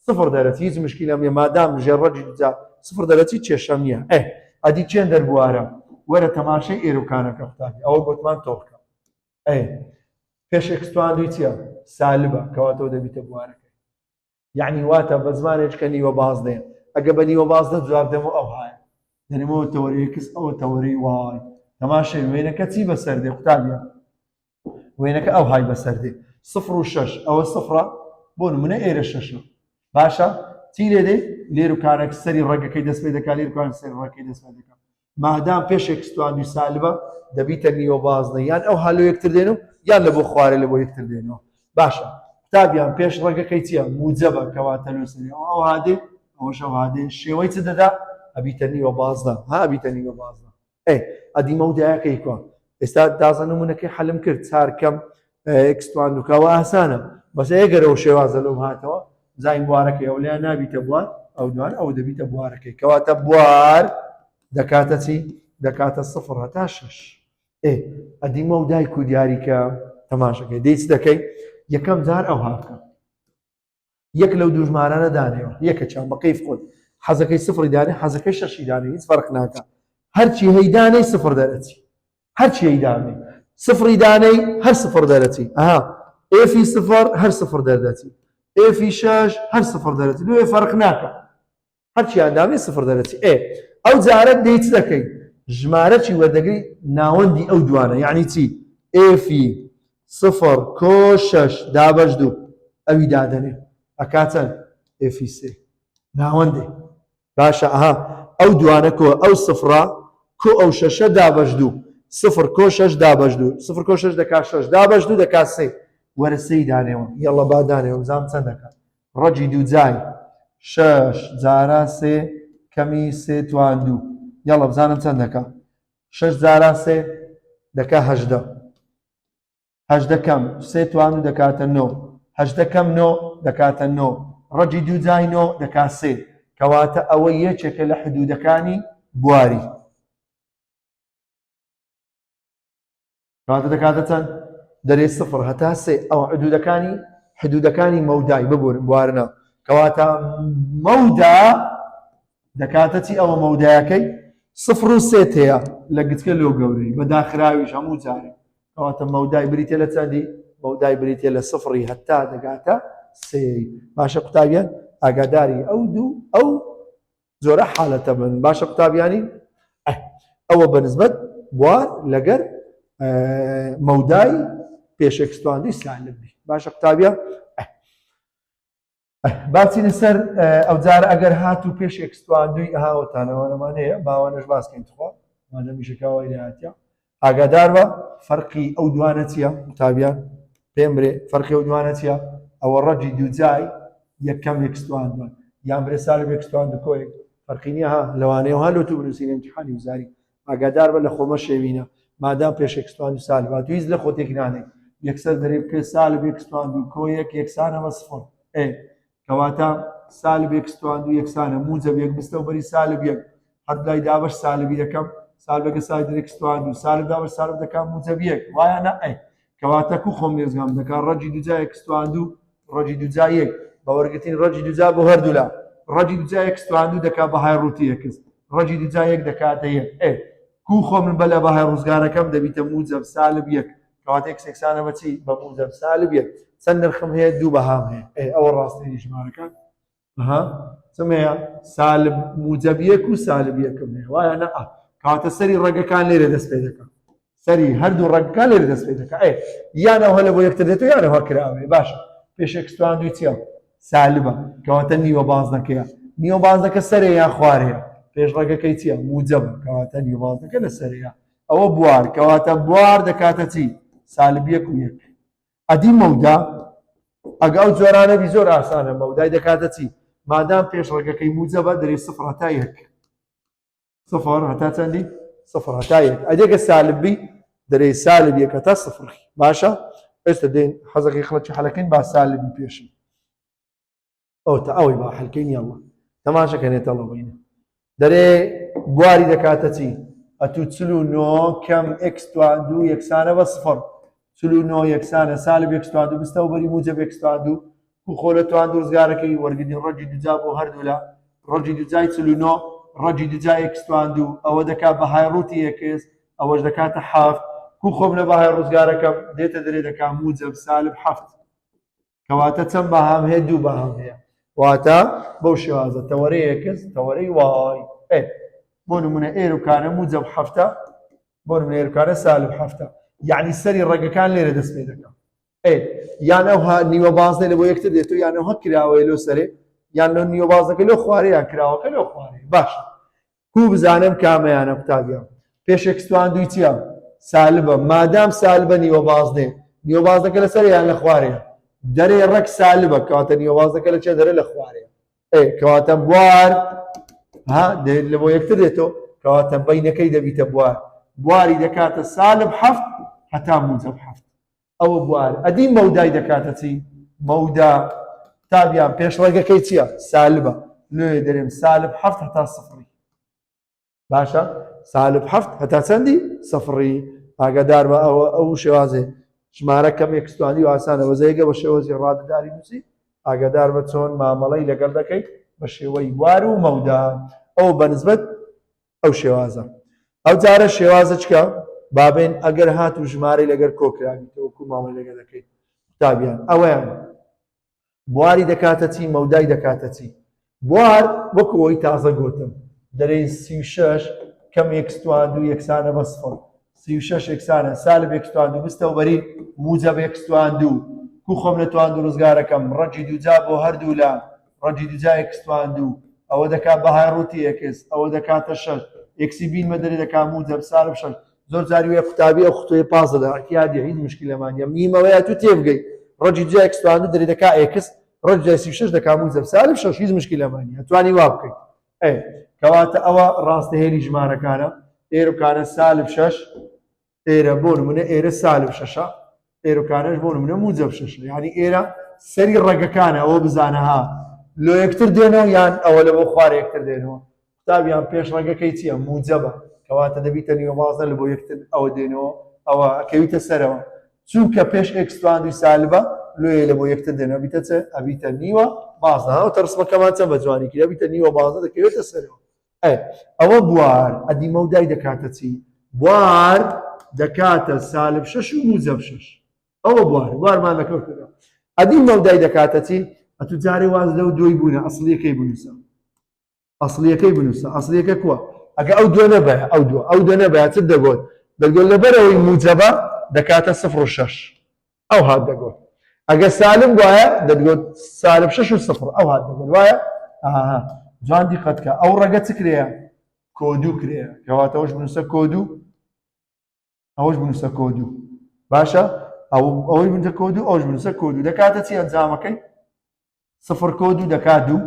سفر دەرەچی هیچ مشکلەم نیە مادام ژێڕەکی جا سفر دەرەچی کێشەم نییە ئێ ئەدی چێن دەربوارە وەرە تەماشای ئێرۆکانەکە قوتابی ئەوە گوتمان تۆخکە ئێ پێش x توان دوی چییە سالبە کەواتەوە دەبیتە بوارەکە یەعنی واتە بە زمانێک کە نیوە بازنەیە ئەگە بە نیوە بازنە جواب دەمەوە ئەو هایە دەنێمەوە تەوەری x ئەوە تەوەری y. تەماشای وێنەکە چی بەسەر دێ قوتابیان؟ وێنەکە ئەو های بەسەر دێ سفر و شەش ئەوە سفرە بۆ نمونە ئێرە شەشە باشە چی لێ دێ لێر و کارێک سەری ڕەگەکەی دەست پێ دەکات لێر کار سەری ڕەگەکەی دەست پێ دەکات مادام پێش x توان دووی سالبە دەبیتە نیوە بازنە یان ئەو هالۆ یەکتر دێن و یان لە بۆ خوارێ لە بۆ یەکتر دێنەوە باشە قوتابیان پێش ڕەگەکەی چییە موجەبە کەواتە لۆ سەری ئەو ئەو هادێ ئەوەش ئەو هادێ شێوەی چ دەدا ئەبیتە نیوە بازنە ها ئەبیتە نیوە بازنە ئێ ئەدی مەودایەکەی کوا ئێستا تازە نمونەکەی حەلم کرد چار کەم x توان دوکەوە ئاسانە بەس ئەگەرەوە شێوازە لەو هاتەوە زین بوارەکەی ئەو لە نابیتە بوار ئەو دوار ئەو دەبیتە بوارەکەی کەواتە بوار دەکاتە چی دەکاتە سفر هەتا شەش ئێ ئەدی مەودای کو دیاریکە تەماشەکەی دەیچ دەکەی یەکەم جار ئەو هاکە یەک لەو دوو ژمارانە دانێوە یەکەکیان بە کەیف خۆت حەزەکەی سفری دانێ حەزەکەی شەشی دانێ هیچ فەرق ناکە هەرچی هەی دانێی سفر دەرەچی هەرچی هەی دانێ سفری دانێی هەر سفر دەرەچی ئەها f ی سفر هەر سفر دەردەچی f ی شەش هەر سفر دەرەچی لێ فەرق ناکە هەرچیان دانێ سفر دەرەچی ئێ ئەو جارە دەی چ دەکەی ژمارە چی وەردەگری ناوەندی ئەو دوانە یعنی چی f ی سفر کۆ شەش دابەش دوو ئەوی دادەنێ ئەکا چەند f ی سێ ناوەندێ باشە ئەها ئەو دوانە کۆ ئەو سفرە کۆ ئەو شەشە دابەش دوو سفر کۆ شەش دابەش دوو سفر کۆ شەش دەکا شەش دابەش دوو دەکا سێ وەرە سێی دانێوە یەڵە با دانێوە بزانم چەند دەکات ڕەگی دووجای شەش جاران سێ کەمی سێ توان دوو یاڵە بزانم چەند دەکا شەش جاران سێ دەکا 18 18 کەم سێ توان دوو دەکاتە نۆ 18 کەم نۆ دەکاتە نۆ ڕەگی دوو جای نۆ دەکا سێ کەواتە ئەوە یەکێکە لە حدودەکانی بواری کەواتە دەکاتە چەند؟ دەرێ سفر هەتا سێ ئەوە حدودەکانی حدودەکانی مەودای ببورن بوارنە کەواتە مەودا دەکاتە چی ئەوە مەودایەکەی سفر و سێ تەیە لە گچکە لۆ گەورەی بە داخراویش هەموو جارێ کەواتە مەودای بریتە لە چەندی مەودای بریتە لە سفری هەتا دەگاتە سێ باشە قوتابیان ئاگاداری ئەو دوو ئەو جۆرە حالەتە بن باشە قوتابیانی ئەوە بەنسبەت بوار لەگەر مەودای پێش x توان دووی سالب بی باشە قوتابیان باچینە سەر ئەو جارە ئەگەر هات و پێش x توان دووی هاوتانەوەمان هەیە باوانش باسکەین تخوا مادەمیشەکەوای لاتە ئاگادار بە فەرقی ئەو دوانە چییە قوتابیان پێم برێ فەرقی ئەو دوانە چییە ئەوە ڕەگی دووجای یەکەم x توان دوان یان برێ سالب x توان دوو کۆیەک فەرقی نییە ها لەوانەیە ها لۆ تو بنووسین امتحانی وزاری ئاگادار بە لە خۆمە شێوینە مادام پێش x توان دوو سالب هاتوو هیچ لە خۆتێک نانێت یەکسەر دەرێ بکە سالب x توان دوو کۆیەک یەکسانە بە سفر ئێ کەواتە سالب x توان دوو یەکسانە موجب یەک بستە و بەری سالب یەک هەر لای دابەش سالبی دەکەم سالبەکە سالب x توان دوو سالب دابەش سالب دەکەم موجب یەک وایە نە ئەی کەواتە کو خۆم نێزگام دەکا ڕەگی دووجا x توان دوو ڕەگی دووجا یەک بە وەرگرتنی ڕەگی دووجا بۆ هەردوولا ڕەگی دووجا x توان دوو دەکا بەهای ڕووتی x ڕەگی دووجا یەک دەکاتە یەک ئێ. کو خۆ من بە لە بەهای ڕزگارەکەم دەبیتە موجەب سالب یەک. کەواتە x یەکسانە بە چی؟ بە موجەب سالب یەک. چەند نرخم هەیە؟ دوو بەهام هەیە. ئێ ئەوە ڕاستترینی ژمارەکان. ئەها چم هەیە؟ سالب موجەب یەک و سالب یەکم هەیە. وایە نە؟ ئا کەواتە سەری ڕەگەکان لێرە دەست پێ دەکا. سەری هەردوو ڕەگەکان لێرە دەست پێ دەکا. ئێ یان ئەوە لە بۆ یەکتر دێت و یان ئەوە کراوەیە. باشە پێش x توان دووی چییە؟ سالبە. کەواتە نیوە بازنەکەیە. نیوە بازنەکە سەرێ یان خوارەیە؟ پێش ڕەگەکەی چییە؟ موجەبە. کەواتە نیوە بازنەکە لە سەرەیە. ئەوە بوار. کەواتە بوار دەکاتە چی؟ سالب یەک و یەک. ئەدی مەودا ئەگە ئەو جۆرانە بی زۆر ئاسانە مەودای دەکاتە چی؟ مادام پێش ڕەگەکەی موجەبە دەرێ سفر هەتا یەک. سفر هەتا چەندی؟ سفر هەتا یەک. ئەدێگە سالب بی دەرێ سالب یەک هەتا سفر. باشە ئێستا دێن حەزەکەی خەڵکی حەلەکەین با سالبی پێشی. ئەو تا ئەوەی با حەلکەین یاڵڵا تەماشەکەنێتە ڵە بینە دەرێ بواری دەکاتە چی؟ ئەتوو 49 کەم x توان دوو یەکسانە بە سفر 49 یەکسانە سالب x توان دوو بستەوە بەری موجب x توان دوو کو خۆ لە توان دوو ڕزگارەکەی وەرگرتنی ڕەگی دووجا بۆ هەردوولا ڕەگی دووجای 49 ڕەگی دووجا x توان دوو ئەوە دەکات بەهای ڕووتی x ئەوەش دەکاتە حەفت کو خۆم لە بەهای ڕزگارەکەم دێتە دەرێ دەکا موجب سالب حەفت کەواتە چەند بەهام هەیە؟ دوو بەهام هەیە. واتە بەو شێوازە تەوەرەی x تەوەرەی y. ئێ بۆ نمونە ئێر و کانە موجب حەفتە، بۆ نمونە ئێر و کانە سالب حەفتە، یعنی سەری ڕەگەکان لێرە دەست پێ دەکا. ئێ یان ئەو ها نیوە بازنە لە بۆ یەکتر دێت و یان ئەو هە کراوەیە لۆ سەرێ، یان لۆ نیوە بازنەکە لۆ خوارێ یان کراوەکە لۆ خوارێ. باشە کو بزانم کامەیانە قوتابیان؟ پێش x توان دووی چییە؟ سالبە. مادام سالبە نیوە بازنەیە، نیوە بازنەکە لەسەر یان لە خوارەیە؟ دەرێ ڕێک سالبە، کەواتە نیوە بازنەکە لە چێ دەرێ؟ لە خوارەیە. ئێ کەواتە بوار ها لە بۆ یەکتر دێتەوە، کەواتە بینەکەی دەبیتە بوار، بواری دەکاتە سالب حەفت هەتا موجب حەفت. ئەوە بوار. ئەدی مەودای دەکاتە چی؟ مەودا تابیان پێشڕەگەکەی چییە؟ سالبە. لێ دەرێم سالب حەفت هەتا سفری. باشە سالب حەفت هەتا چەندی؟ سفری. ئاگادار بە ئەوە ئەو شێوازێ ژمارە کەم x توانی و ئاسانە وەزەیەگە بە شێوازی ڕادەداری نووسی ئاگادار بە چۆن مامەڵەی لەگەڵ دەکەیت بە شێوەی بوار و مەودا ئەو بەنسبەت ئەو شێوازە ئەو جارە شێوازە چکە بابێن ئەگەر هات و ژمارەی لەگەر کۆکراویتەوە کو ماڵی لەگە دەکەیت قوتابیان ئەوەیان بواری دەکاتە چی مەودای دەکاتە چی بوار وەکو ئەوی تازە گوتم دەرێن 36 کەم x توان دوو یەکسانە بە سفر 36 یەکسانە سالب x توان دوو بستەوە بەری موجب x توان دوو کو خۆم لە توان دوو ڕزگارەکەم ڕەگی دووجا بۆ هەردوو لا ڕەگی دووجا x توان دوو ئەوە دەکات بەهای ڕووتی x ئەوە دەکاتە شەش x ی بینمە دەرێ دەکات موجب سالب شەش زۆر جاری وێ قوتابی ئەو خوتۆی پاس دەدا اعتیادی هیچ مشکلەمان نیە میمەوەیە تو تێبگەی ڕەگی دووجا x توان دوو دەرێ دەکا x ڕەگی دووجای 36 دەکا موجب سالب شەش هیچ مشکلەمان نیە توانی وا بکەیت ئێ کەواتە ئەوە ڕاستە هێلی ژمارەکانە ئێرۆکانە سالب شەش ئێرە بۆ نمونە ئێرە سالب شەشە ئێرۆکانەش بۆ نمونە موجب شەشە یعنی ئێرە سەری ڕەگەکانە ئەوە بزانە ها لۆ یەکتر دێنەوە یان ئەوە لە بۆ خوار یەکتر دێنەوە قوتابیان پێش ڕەگەکەی چییە موجەبە کەواتە دەبیتە نیوە بازنە لە بۆ یەکتر ئەوە دێنەوە ئەوە ئەکەویتە سەرەوە چونکە پێش x توان دووی سالبە لۆیە لە بۆ یەکتر دێنەوە بیتە چ ئەبیتە نیوە بازنە ئەو تەرسمەکەمان چەند بە جوانی کرد ئەبیتە نیوە بازنە دەکەوێتە سەرەوە ئێ ئەوە بوار ئەدی مەودای دەکاتە چی بوار دەکاتە سالب شەش و موجەب شەش ئەوە بوار بوارمان لەکەوتەوە ئەدی مەودای دەکاتە چی ئەتو جارێ واز لەو دوی بوونە ئەسڵیەکەی بنووسە ئەسڵیەکەی بنووسە ئەسڵیەکە کووە ئەگە ئەو دووە نەبایە ئەو دووە ئەو دووە نەبایە چت دەگۆت دەگۆت لەبەرەوەی موجەبە دەکاتە سفر و شەش ئەو هات دەگۆت ئەگە سالب وایە دەگۆت سالب شەش و سفر ئەو هات دەگۆت وایە ئاها جوان دیقەت کە ئەو ڕەگە چ کرێیە کۆدوو کرێیە کەواتە ئەوش بنووسە کۆدوو ئەوەش بنووسە کۆدوو باشە ئەو ئەوەی بنووسە کۆدوو ئەوش بنووسە کۆدوو دەکاتە چی ئەنجامەکەی سفر کۆدوو دەکات دوو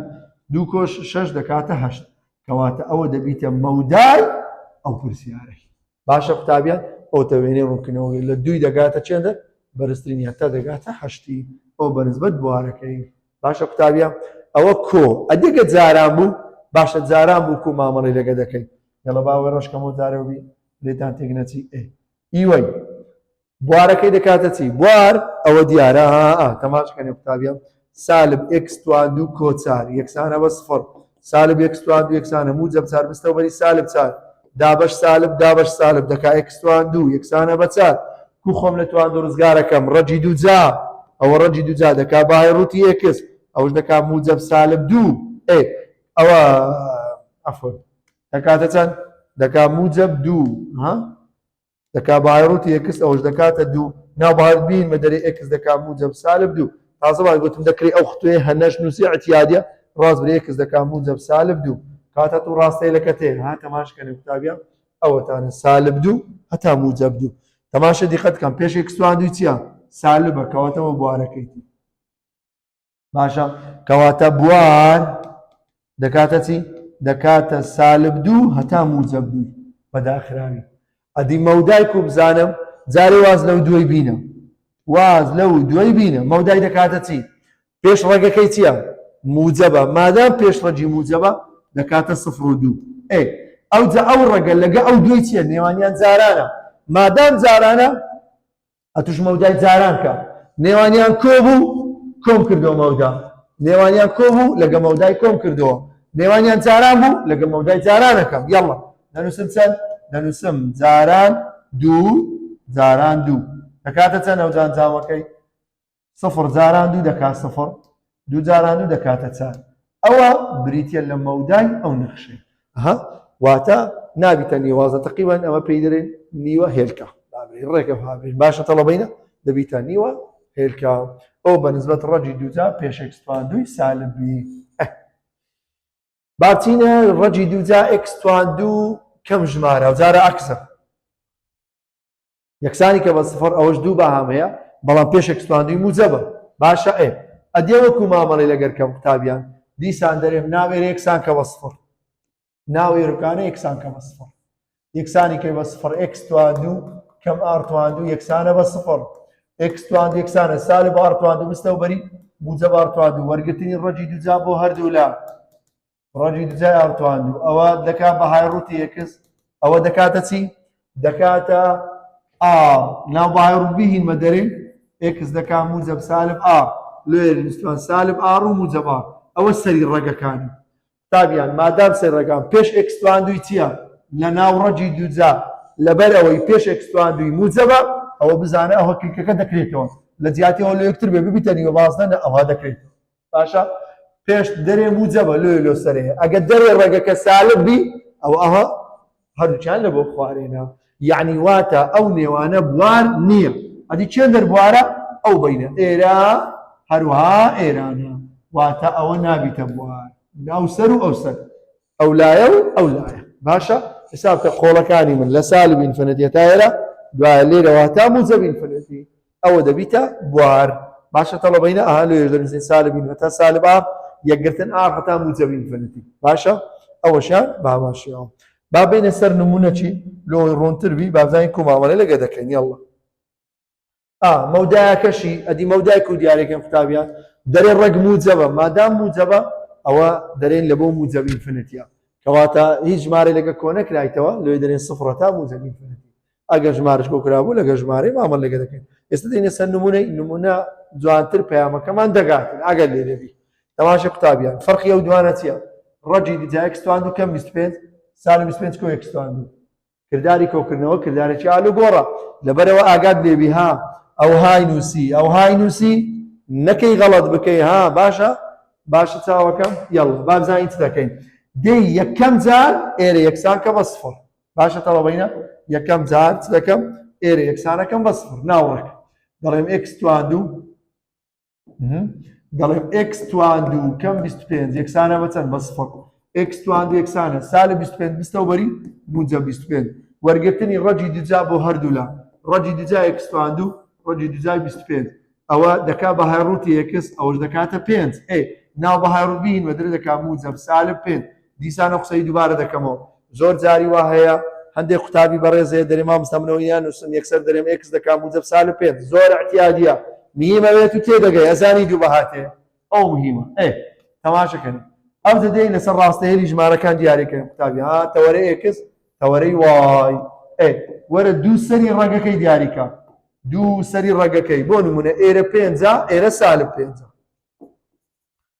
دوو کۆش شەش دەکاتە هەشت کەواتە ئەوە دەبیتە مەودای ئەو پرسیارەی باشە قوتابیان ئەو تەوێنەی ڕوونکردنەوە لە دووی دەگاتە چێندە بەرزترین هەتا دەگاتە هەشتی ئەو بەنسبەت بوارەکەی باشە قوتابیان ئەوە کۆ ئەدێگە جاران بوو باشە جاران بوو کو مامەڵی لەگە دەکەی یەڵە باوەی ڕەشکەمەوە جارەوە بی لێتان تێک نەچی ئێ ئیوەی بوارەکەی دەکاتە چی بوار ئەوە دیارە ها تەماشکەنێ قوتابیان سالب x توان دوو کۆ چار یەکسانە بە سفر سالب x توان دوو یەکسانە موجب چار بستەوە بەری سالب چار. دابەش سالب دابەش سالب دەکا x توان دوو یەکسانە بە چار. کو خۆم لە توان دوو ڕزگارەکەم ڕەجی دوو جا ئەوە ڕەجی دوو جا دەکا بەهای ڕووتی x ئەوش دەکا موجەب سالب دوو ئێ ئەوە عەفوەن دەکاتە چەند؟ دەکا موجەب دوو ها دەکا بەهای ڕووتی x ئەوش دەکاتە دوو ناو بەهای بینمە دەرێ x دەکا موجەب سالب دوو تازە وای گوتم دەکرێ ئەو ختوێ هەنەش نووسی اعتیادیە ڕاست برێ x دەکا موجەب سالب دوو کاتە تو ڕاستەی لەکە تێ ها تەماشکەنێ قوتابیان ئەوەتانە سالب دوو هەتا موجەب دوو تەماشە دیقەت کەم پێش x توان دووی چییە سالبە کەواتەوە بوارەکەیتی باشە کەواتە بوار دەکاتە چی دەکاتە سالب دوو هەتا موجەب دوو بەداخراوی ئەدی مەودای کو بزانم جارێ واز لەو دووی بینە واز لەو دووی بینە مەودای دەکاتە چی پێش ڕەگەکەی چییە موجەبە مادام پێش ڕەگی موجەبە دەکاتە سفر و دوو ئێ ئەوجا ئەو ڕەگە لەگە ئەو دووی چییە نێوانیان جارانە مادام جارانە ئەتوش مەودای جاران کە نێوانیان کۆ بوو کۆم کردەوە مەودا نێوانیان کۆ بوو لەگە مەودای کۆم کردەوە نێوانیان جاران بوو لەگە مەودای جارانەکەم یاڵڵا دەنووسم چەند دەنووسم جاران دوو جاران دوو دەکاتە چەند ئەو جانجامەکەی سفر جاران دوو دەکات سفر دوو جاران دوو دەکاتە چار ئەوە بریتە لە مەودای ئەو نەخشەی ها واتە نابیتە نیوازە تقریبا ئەمە پێی دەرێن نیوە هێلکە ڕێکە هاابێن باشە تەڵەبینە دەبیتە نیوە هێلکە ئەو بە نسبەت ڕەجی دووجا پێش x توان دووی سالب بی باچینە ڕەجی دووجا x توان دوو کەم ژمارە جارە عەکسە یەکسانی کە بە سفر ئەوەش دوو بەهام هەیە بەڵام پێش x توان دووی موجەبە باشە ئێ ئەدێ وەکو مامەڵەی لەگەر کەم قوتابیان دیسان دەرێم ناوێرە یەکسان کە بە سفر ناو ئێرکانە یەکسان کە بە سفر یەکسانی کە بە سفر x توان دوو کەم r توان دوو یەکسانە بە سفر x توان دوو یەکسانە سالب r توان دوو بستەوە بەری موجەب r توان دوو وەرگرتنی ڕەجی دووجا بۆ هەردوو لا ڕەجی دوجای r توان دوو ئەوە دەکات بەهای ڕووتی x ئەوە دەکاتە چی دەکاتە r ناو بەهای ڕوو بهینمە دەرێ x دەکا موجەب سالب r لێ نووسمان سالب r و موجەب r ئەوە سەری ڕەگەکانی تابیان مادام سەری ڕەگان پێش x توان دووی چییە لە ناو ڕەجی دووجا لەبەر ئەوەی پێش x توان دووی موجەبە ئەوە بزانە ئەوە کلکەکە دەکرێتەوە لە جیاتیەوە لە یەکتر بێ ببیتە نیوە بازنە نە ئەوها دەکرێتەوە باشە پێش دەرێ موجەبە لۆ لۆ سەرێ ئەگە دەرێ ڕێگەکە سالب بی ئەو ئەها هەردووکیان لە بۆ خوارێنە یعنی واتە ئەو نێوانە بوار نییە ئەدی چێن دەربوارە ئەو بینە ئێرە هەروها ئێرانە واتە ئەوە نابیتە بوار ناو سەر و ئەو سەر ئەو لایە و ئەو لایە باشە حساب کە قۆڵەکانی من لە سالب infinity تا ئێرە دوایە لێرەوە تا موجەب infinity ئەوە دەبیتە بوار باشە تەڵەبینە ئەها لێش دەنووسین سالب infinity تا سالب r یەکگرتن r هەتا موجەب infinity باشە ئەوەشیان باباشیەوە با بینە سەر نمونە چی لۆی ڕوونتر بی بابزانین کو مامەڵەی لەگە دەکەین یاڵڵا ئا مەودایەکەشی ئەدی مەودای کو دیارەکەن قوتابیان دەرێ ڕەگ موجەبە مادام موجەبە ئەوە دەرێن لە بۆ موجەب infinity ە کەواتە هیچ ژمارە لەگە کۆ نەکرایتەوە لۆی دەرێن سفرە تا موجەب infinity ئەگەر ژمارش کۆ کرابوو لەگە ژمارەی مامەڵ لەگە دەکەین ئێستا دێنە سەر نمونەی نمونە جوانتر پەیامەکەمان دەگاتن ئەگەر لێرە بی تەماشە قوتابیان فەرقی ئەو دوانە چییە ڕەجی دیجا x توان دوو کەم 25 سالب 25 کۆ x توان دوو کرداری کۆکردنەوە کردارێکی ئالوگۆڕە لەبەرەوە ئاگات لێبی ها ئەوهای نووسی ئەوهای نووسی نەکەی غەڵەت بکەی ها باشە باشە چاوەکەم یاڵڵا با بزانین چ دەکەین دێی یەکەم جار ئێرە یەکسان کە بە سفر باشە تەڵەبینە یەکەم جار چ دەکەم ئێرە یەکسانەکەم بە سفر ناوڕێک دەڵێم x توان دوو دەڵێم x توان دوو کەم 25 یەکسانە بە چەند بە سفر x توان دوو یەکسانە سالب 25 بستەوە بەری موجەب 25 وەرگرتنی ڕەجی دوجا بۆ هەردوولا ڕەجی دوجا x توان دوو ڕەجی دوجای 25 ئەوە دەکا بە های ڕووتی x ئەوەش دەکاتە پێنج ئێ ناو بە های ڕووت بین وەدرێ دەکا موجەب سالب پێنج دیسانە قسەی دووبارە دەکەمەوە زۆر جاری وا هەیە هەندێک قوتابی بەڕێز هەیە دەرێ مامۆستا منەوە یان نووسم یەکسەر دەرێم x دەکا موجەب سالب پێنج زۆر اعتیادیە مهمە بێت و تێدەگەی ئەزانی دوو بەهاتێ ئەو مهمە ئێ تەماشەکەن ئەو دەدەین لەسەر ڕاستە هێلی ژمارەکان دیاریکەن قوتابی ها تەوەرەی x تەوەرەی y ئێ وەرە دوو سەری ڕەگەکەی دیاریکە دوو سەری ڕەگەکەی بۆ نمونە ئێرە پێنجە ئێرە سالب پێنجە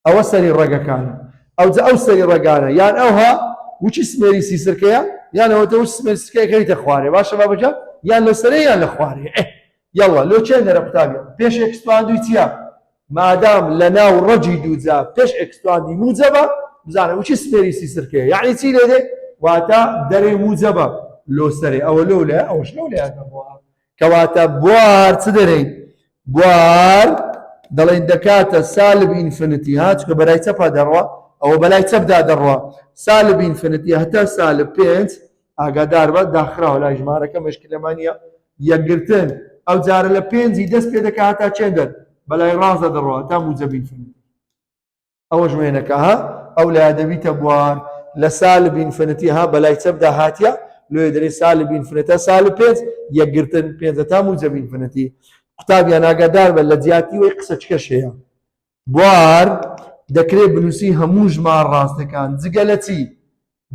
ئەوە سەری ڕەگەکانە ئەوجا ئەو سەری ڕەگانە یان ئەوها وچی سمێری سیسرکەیە؟ یان ئەوەتە و سمێر سکەی کەویتە خوارێ باشە بابەجان یان لە سەرێ یان لە خوارێ ئێ یەڵا لۆ چێن دەرە قوتابیان پێش x تواندوی چییە مادام لە ناو ڕەجی دووجا پێش x تواندی موجەبە بزانە وچی سمێری سی سرکەیە یعنی چی لێ دێ واتە دەرێ موجەبە لۆ سەرێ ئەوە لۆ لە ئەوەش لەو لە دەڕوا کەواتە بوار چ دەرێین بوار دەڵێن دەکاتە سالب infinity ها چکە بەلای چەپا دەڕوا ئەوە بەلای چەپدا دەڕوا سالب infinity هەتا سالب پێنج ئاگادار بە داخراوە لای ژمارەکە مشکلەمان نییە یەکگرتن ئەو جارە لە پێنجی دەست پێ دەکات هەتا چێندەر بەلای ڕاستدا دەڕوا تا موجەب infinity ئەوەش وێنەکە ها ئەو لایە دەبیتە بوار لە سالب infinity ها بەلای چەپدا هاتیە لۆیە دەرێ سالب infinity سالب پێنج یەکگرتن پێنج تا موجەب infinity قوتابیان ئاگادار بە لە جیاتی وەی قسە چکەش هەیە بوار دەکرێت بنووسی هەموو ژمار ڕاستەکان جگە لە چی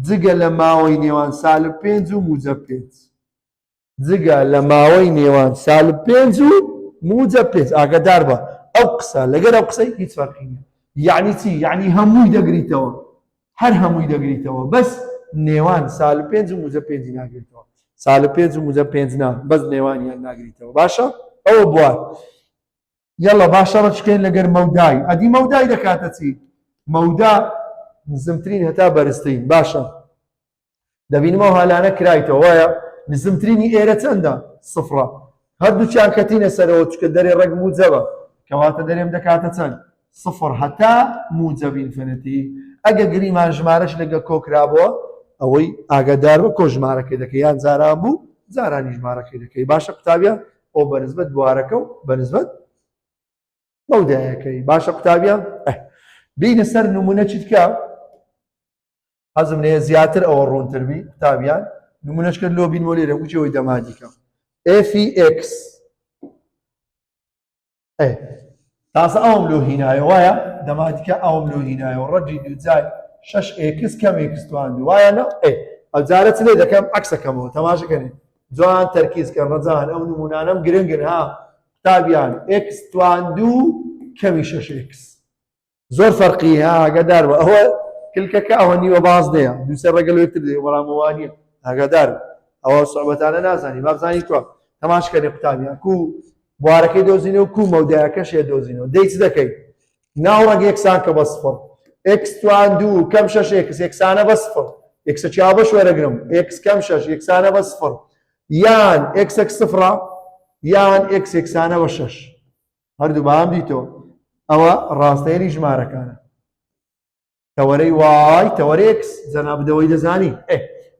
جگە لە ماوەی نێوان سالب پێنج و موجەب پێنج جگە لە ماوەی نێوان سالب پێنج و موجەب پێنج ئاگادار بە ئەو قسە لەگەر ئەو قسەی هیچ فەرقی نییە یعنی چی یعنی هەمووی دەگریتەوە هەر هەمووی دەگریتەوە بەس نێوان سالب پێنج و موجەب پێنجی ناگریتەوە سالب پێنج و موجەب پێنج نا بەس نێوانیان ناگریتەوە باشە ئەوە بوار یەڵا با شەڕە شکێن لەگەر مەودای ئەدی مەودای دەکاتە چی مەودا نزمترین هەتا بەرزترین باشە دەبینمەوە هالانە کرایتەوە وایە نزمترینی ئێرە چەندە سفرە هەردووکیان کەتینە سەرەوە چکە دەرێ ڕێک موجەبە کەواتە دەرێم دەکاتە چەند سفر هەتا موجەب infinity ئەگە گریمان ژمارەش لەگە کۆکرابووە ئەوەی ئاگادار بە کۆ ژمارەکەی دەکەی یان جاران بوو جارانی ژمارەکەی دەکەی باشە قوتابیان ئەو بەنسبەت بوارەکە و بەنسبەت مەودایەکەی باشە قوتابیان بینە سەر نمونە چیتکە حەزم لێیە زیاتر ئەوە ڕوونتر بی قوتابیان نمونەش کرد لۆ بینمەوە لێرە وچەوەی دەمادیکە f ی x ئێ تازە ئەوم لۆ هینایە وایە دەمادیکە ئەوم لۆ هینایەوە ڕەجی دووجای شەش x کەم x تواند وایە نە ئێ ئەو جارە چ لێ دەکەم عەکسەکەمەوە تەماشەکەنێ جوان تەرکیز کەن ڕەجان ئەو نمونانەم گرنگن ها قوتابیان x تواندو کەمی شەش x زۆر فەرقی هەیە ئاگادار بە ئەوە کلکەکە ئەوە نیوە بازنەیە دووسێ ڕێگە لەوێ تر دێ بەڵام ئەوە نییە ئاگادار بە ئەوە سوعبەتانە نازانی با بزانی تۆ تەماشکەنێ قوتابیان کو بوارەکەی دۆزینەوە کو مەودایەکەش هەیە دۆزینەوە دەی چ دەکەی ناو ڕەگ یەکسان کە بە سفر x توان دوو کەم شەش x یەکسانە بە سفر x ە چاو بەش وەرەگرم x کەم شەش یەکسانە بە سفر یان x ێک سفرە یان x یەکسانە بە شەش هەردوو بەهام دیتەوە ئەوە ڕاستەیەری ژمارەکانە تەوەرەی y تەوەرەی x جەناب دەوەی دەزانی ئێ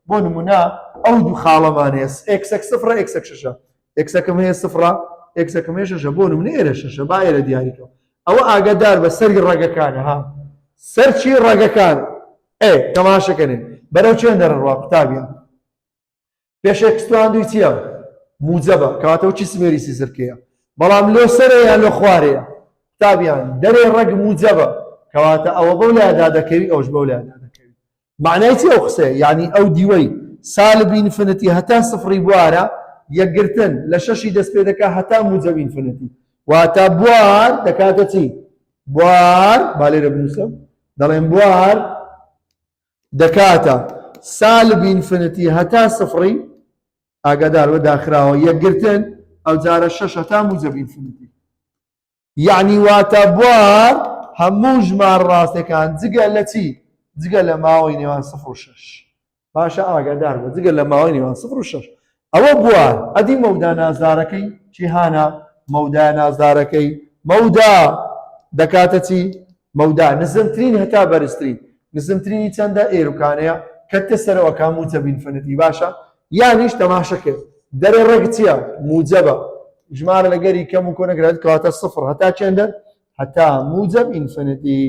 بۆ نمونە ئەو دوو خاڵەمان هەیە ئێکسەک سفرە ئێکسەک شەشە ئێکسەکەم هەیە سفرە ئێکسەکەم هەیە شەشە بۆ نمونە ئێرە شەشە با ئێرە دیاریکەم ئەوە ئاگادار بە سەری ڕەگەکانە ها سەرچی ڕەگەکان ئێ تەماشەکەنێ بەرەو چێن دەڕوا قوتابیان پێش x تواندوی چییە؟ موجەبە کەواتە چی سمێری سیسرکەیە بەڵام لۆ سەرێ یان لۆ خوارەیە قوتابیان دەرێ ڕەگ موجەبە کەواتە ئەوە بەو لایدا دەکەوی ئەوش بەو لایدا دەکەوی معنای چی ئەو قسەیە یعنی ئەو دیوەی سالب infinity هەتا سفری بوارە یەکگرتن لە شەشی دەست پێ دەکا هەتا موجەب infinity واتە بوار دەکاتە چی بوار با لێرە بنووسم دەڵێم بوار دەکاتە سالب infinity هەتا سفڕی ئاگادار بە داخراوە یەکگرتن ئەوجارە شەش هەتا موجەب infinity یعنی واتە بوار هەموو ژمار ڕاستەکان جگە لە چی جگە لە ماوەی نێوان سفر و شەش باشە ئاگادار بە جگە لە ماوەی نێوان سفر و شەش ئەوە بوار ئەدی مەودا نازدارەکەی چیهانە مەودا نازدارەکەی مەودا دەکاتە چی مەودا نزمترین هەتا بەرزترین نزمترینی چەندە ئێروکانەیە کەتە سەرەوە کا موجەب infinity باشە یانیش تەماشە کرد دەرێ ڕێک چییە موجەبە ژمارە لەگەری کەم و کۆ نەکرێت کەواتە سفر هەتا چێندە هەتا موجەب infinity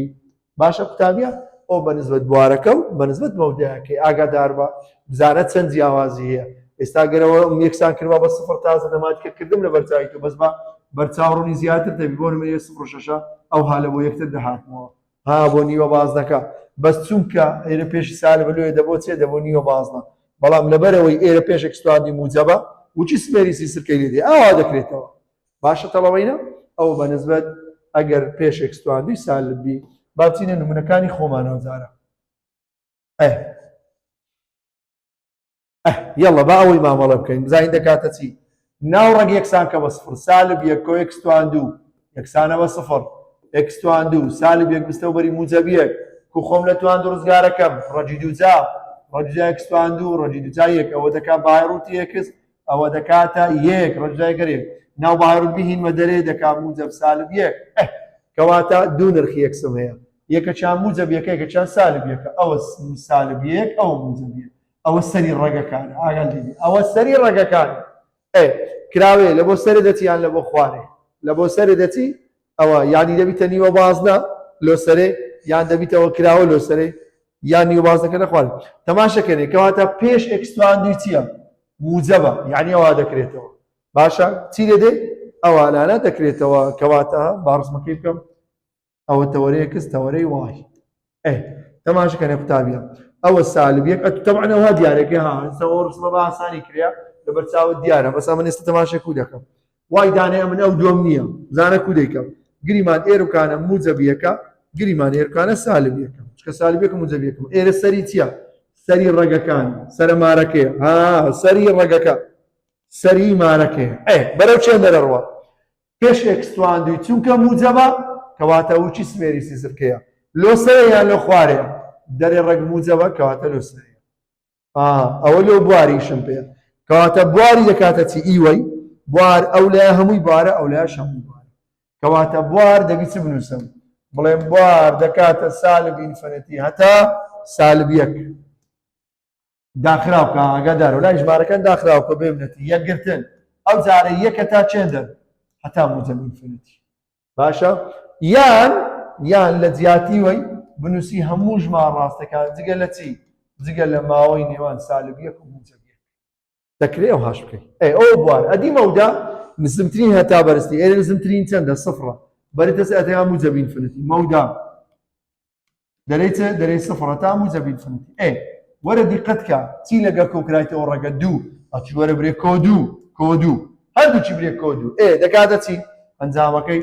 باشە قوتابیان ئەو بە نسبەت بوارەکە و بە نسبەت مەودایەکەی ئاگادار بە بزانە چەند جیاوازی هەیە ئێستا گەرەوە یەکسان کردوا بە سفر تازە دەماتکە کردم لە بەرچاوی تۆ بەس بە بەرچاو ڕوونی زیاتر دەبی بۆ نمونە سفر و شەشە ئەو هالە بۆ یەکتر دەهاتنەوە ها بۆ نیوە بازنەکە بەس چونکە ئێرە پێشی سالبە لۆیە دەبۆ چێ دەبۆ نیوە بازنە بەڵام لەبەرەوەی ئێرە پێشێک ستواندی موجەبە وچی سمێری سی سرکەی لێ دێ ئاوا دەکرێتەوە باشە تەڵەوەینە ئەوە بە نسبەت ئەگەر پێش x تواندوی سالب بی با بچینە نمونەکانی خۆمانەوە جارە ئێ. یەڵە با ئەوەی مامەڵە بکەین بزانین دەکاتە چی. ناو ڕەگ یەکسان کە بە سفر سالب یەک کۆ x توان دوو یەکسانە بە سفر x توان دوو سالب یەک بستەو بەری موجەب یەک کو خۆم لە توان دوو ڕزگارەکەم ڕەگی دوو جا ڕەگی جا x توان دوو ڕەگی دوو جا یەک ئەوە دەکا بای ڕووتی x ئەوە دەکاتە یەک ڕەگی جا یەکەر یەک ناو بای ڕووت بهینمە دەرێ دەکا موجەب سالب یەک کەواتە دوو نرخی x م هەیە یەکەچان موجەب یەکە یەکەچان سالب یەکە ئەوە سالب یەک ئەوە موجەب یەک ئەوە سەری ڕەگەکانە ئاگات لێ بێ ئەوە سەری ڕەگەکانە ئێ کراوەیە لە بۆ سەرێ دەچی یان لە بۆ خوارێ لە بۆ سەرێ دەچی ئەوە یانی دەبیتە نیوە بازنە لۆ سەرێ یان دەبیتەوە کراوە لۆ سەرێ یان نیوە بازنەکە لە خوارێ تەماشەکەنێ کەواتە پێش x توان دووی چییە موجەبە یعنی ئەوە دەکرێتەوە باشە چی لێ دێ ئەوانانە دەکرێتەوە کەواتە با ڕسمەکەی بکەم ئەوە تەوەرەی x تەوەرەی y ئێ تەماشەکەنە قوتابیە ئەوە سالب یەک ئەتو تەبعەن ئەوها دیارەکە ها ئەوە ڕسمە بە ئاسانی کرێ لەبەر چاوت دیارە بەس ئەمن ئێستا تەماشە کو دەکەم وای دانێ ئەمن ئەو دووەم نییە زانە کو دەیکەم گریمان ئێرکانە موجەب یەکە گریمان ئێرکانە سالب یەکە چکە سالب یەکە موجەب یەکم ئێرە سەری چییە سەری ڕەگەکان سەرە مارەکەیە ها سەری ڕەگەکە سەری مارەکەیە ئێ بەرەو چێن دەرەڕوە پێش x تواندوی چونکە موجەبە کەواتە وچی سمێری سیزرکەیە لۆ سەرێ یان لۆ خوارێ دەرێ ڕەگ موجەبە کەواتە لۆ سەرێ ئەوە لۆ بواریشم پێ کەواتە بواری دەکاتە چی ئیوەی بوار ئەو لای هەمووی بارە ئەو لایش هەمووی بارە کەواتە بوار دەبی چ بنووسم بڵێم بوار دەکاتە سالب infinity هەتا سالب یەک داخراو کە ئاگادارە لای ژمارەکان داخراو کە بێ منەتی یەکگرتن ئەو جارە یەکە تا چێندەن هەتا موجەب infinity باشە یان یان لە جیاتی وەی بنووسی هەموو ژمار ڕاستەکان جگە لە چی جگە لە ماوەی نێوان سالب یەک و موجەب یەک دەکرێ ئەو هاش بکەی ئەی ئەو بوار ئەدی مەودا نزمترین هەتا بەرزتی ئێرە نزمترین چەندە سفرە بەری دەست ئەتەیا موجەب infinity مەودا دەرەی چ دەرەی سفرە تا موجەب infinity ئێ وەرە دیقەت کە چی لەگە کۆکرایتەوە ڕەگە دوو ئەچی وەرە برێ کۆ دوو کۆ دوو هەردووکی برێ کۆ دوو ئێ دەکاتە چی ئەنجامەکەی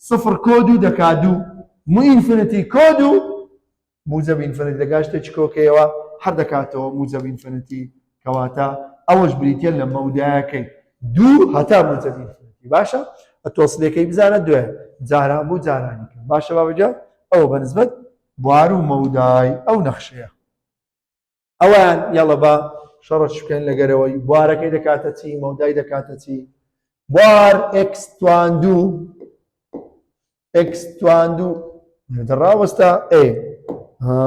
سفر کۆ دوو دەکا دوو مو infinity کۆ دوو موجەب infinity دەکات شتێکی کۆکەیەوە هەر دەکاتەوە موجەب infinity کەواتە ئەوەش بریتە لە مەودایەکەی دوو هەتا موجەب infinity باشە ئەتۆسلەکەی بزانە دوێ جاران بوو جارانی کە باشە بابجا ئەوە بەنسبەت بوار و مەودای ئەو نەخشەیە ئەویان یاڵە بە شەڕش بکەن لەگەرەوەی بوارەکەی دەکاتە چی مەودای دەکاتە چی بوار x توان دوو x توان دوو ڕاوەستا ئێ ها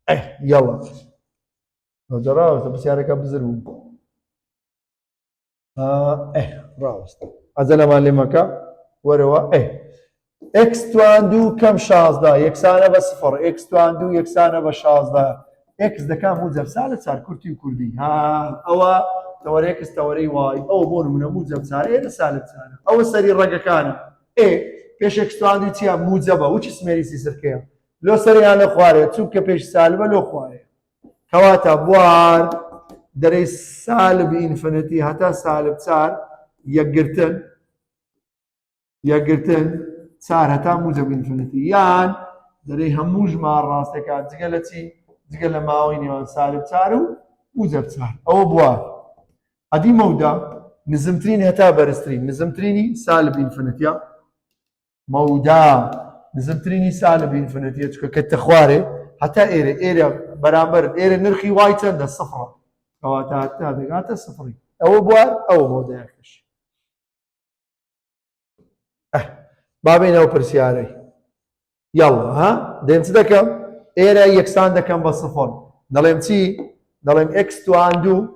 ئێ یاڵە ڕاوەستە پرسیارەکە بزر بوو ئێ ڕاوەستە ئەجەلەمان لێ مەکە وەرەوە ئێ x توان دوو کەم 16 یەکسانە بە سفر x توان دوو یەکسانە بە 16 x دەکا موجەب سالب چار کورتی و کوردی ها ئەوە تەوەرە x تەوەرەی y ئەوە بۆ نمونە موجەب چارە ئێرە سالب چارە ئەوە سەری ڕەگەکانە ئێ پێش x توان دوو چییە موجەبە وچی سمێری سیسرکەیە لۆ سەریان لە خوارێ چونکە پێش سالبە لۆ خوارێ کەواتە بوار دەرەی سالب infinity هەتا سالب چار یەکگرتن یەکگرتن چار هەتا موجەب infinity یان دەرەی هەموو ژمار ڕاستەکان جگە لە چی جگە لە ماوەی نێوان سالب چار و موجەب چار ئەوە بوار ئەدی مەودا نزمترین هەتا بەرزترین نزمترینی سالب infinity ە مەودا نزمترینی سالب infinity ە چونکە کەتە خوارێ هەتا ئێرە ئێرە بەرامبەر ئێرە نرخی y چەندە سفرە کەواتە هەتا دەگاتە سفری ئەوە بوار ئەوە مەودایەکەش بابینەوە پرسیارەی یاڵڵا ها دێم چ دەکەم ئێرە یەکسان دەکەم بە سفر دەڵێم چی دەڵێم x توان دوو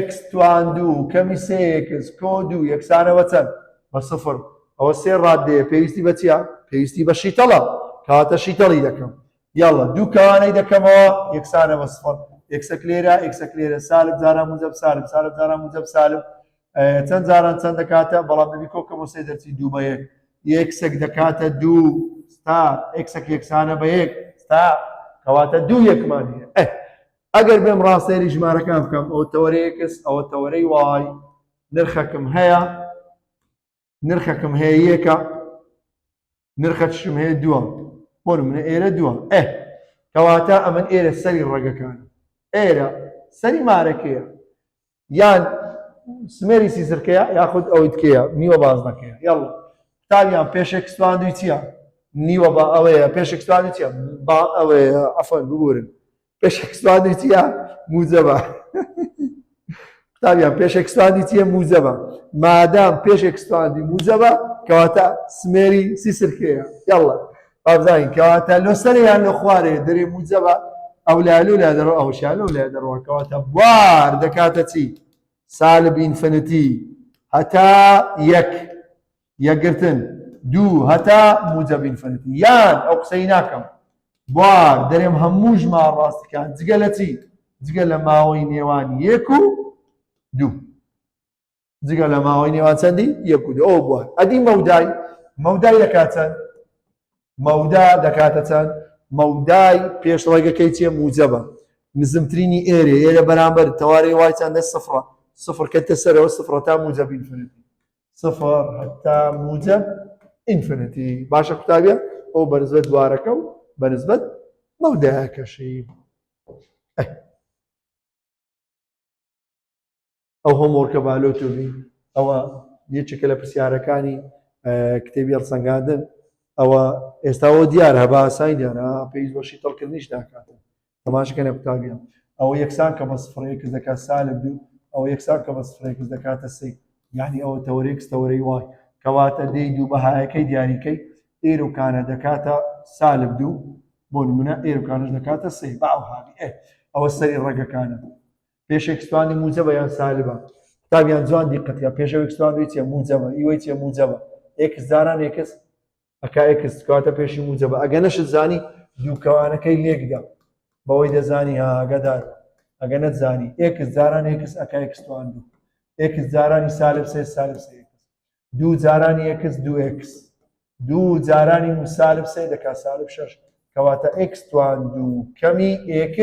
x توان دوو کەمی سێ x کۆ دوو یەکسانە بە چەند؟ بە سفر. ئەوە سێ ڕاددەیە پێویستی بە چییە؟ پێویستی بە شیتەڵە. کەواتە شیتەڵی دەکەم. یاڵڵا دوو کەوانەی دەکەمەوە یەکسانە بە سفر. x ەک لێرە x ەک لێرە سالب جاران موجەب سالب سالب جاران موجەب سالب چەند جاران چەند دەکاتە بەڵام دەبی کۆ کەمەوە سێ دەرچی دوو بە یەک x ەک دەکاتە دوو ستا x ەک یەکسانە بە یەک ستا کەواتە دوو یەکمان هەیە ئەگەر بێم ڕاست سەیری ژمارەکان بکەم ئەوە تەوەرەی x ئەوە تەوەرەی y نرخەکم هەیە نرخەکم هەیە یەکە نرخەکشم هەیە دووە بۆ منە ئێرە دووە ئێ کەواتە ئەمن ئێرە سەری ڕەگەکان ئێرە. سەری مارەکەیە یان سمێری سیسرکەیە یاخود ئەوەی تکەیە نیوە بازنەکەیە یاڵڵا قوتابیان پێشێکستواندوی چییە؟ نیوە بە ئەوەیە پێشێکستواندوی چییە؟ با ئەوەیە عەفوەن ببورن پێشێکستواندوی چییە؟ موجەبە قوتابیان پێشێکستواندی چییە؟ موجەبە مادام پێشێکستواندی موجەبە کەواتە سمێری سیسرکەیە یاڵڵا بابزانین کەواتە لۆ سەرێ یان لۆ خوارێ دەرێ موجەبە ئەو لا لۆ لا دەڕۆ ئەوشیان لۆ لا دەڕۆ کەواتە بوار دەکاتە چی سالب infinity هەتا یەک یەکگرتن دوو هەتا موجەب infinity یان ئەو قسەی ناکەم بوار دەرێم هەموو ژمار ڕاستەکان جگە لە چی جگە لە ماوەی نێوان یەک و دوو جگە لە ماوەی نێوان چەندی یەک و دوو ئەو بوار ئەدی مەودای مەودای دەکات چەند مەودا دەکاتە چەند مەودای پێش ڕێگەکەی چیە موجەبە نزمترینی ئێرێ ئێرە بەرامبەر تەوارەی y چەندە سفرە سفر کەتە سەرەوە سفرە تا موجەب infinity سفر هەتا موجەب infinity باشە قوتابیە ئەو بەنسبەت بوارەکە و بەنسبەت مەودایەکەشی ئەو homework ە با لۆ تۆ بی ئەوە یەکێکە لە پرسیارەکانی کتێبی هەڵسەنگاندن ئەوە ئێستاوە دیارە بە ئاسانی دیارە پێویست بە شیتەڵکردنیش ناکات تەماشەکەنە قوتابیان ئەوە یەکسان کە بە سفر x دەکات سالب دوو ئەوە یەکسان کە بە سفر x دەکاتە سێ یعنی ئەوە تەوەرەی x تەوەرەی y کەواتە دێی دوو بەهایەکەی دیاریکەی ئێرۆکانە دەکاتە سالب دوو بۆ نمونە ئێرۆکانش دەکاتە سێ بە ئەو هاوی ئەوە سەری ڕەگەکانە پێش x تواندی موجەبە یان سالبە قوتابیان جوان دیقەتیا پێشەوە x تواندوی چیە موجەبە ئیوەی چیە موجەبە x جاران x ئەکا x کاتە پێشی موجەبە ئەگە نەشت زانی دووکەوانەکەی لێکدا بەوەی دەزانی ها ئاگادار ئەگە نەتزانی x جاران x ئەکا x تواندو x جارانی سالب سێ سالب سێ x دوو جارانی x دوو x دوو جارانی سالب سێ دەکات سالب شەش کەواتە x توان دوو کەمی x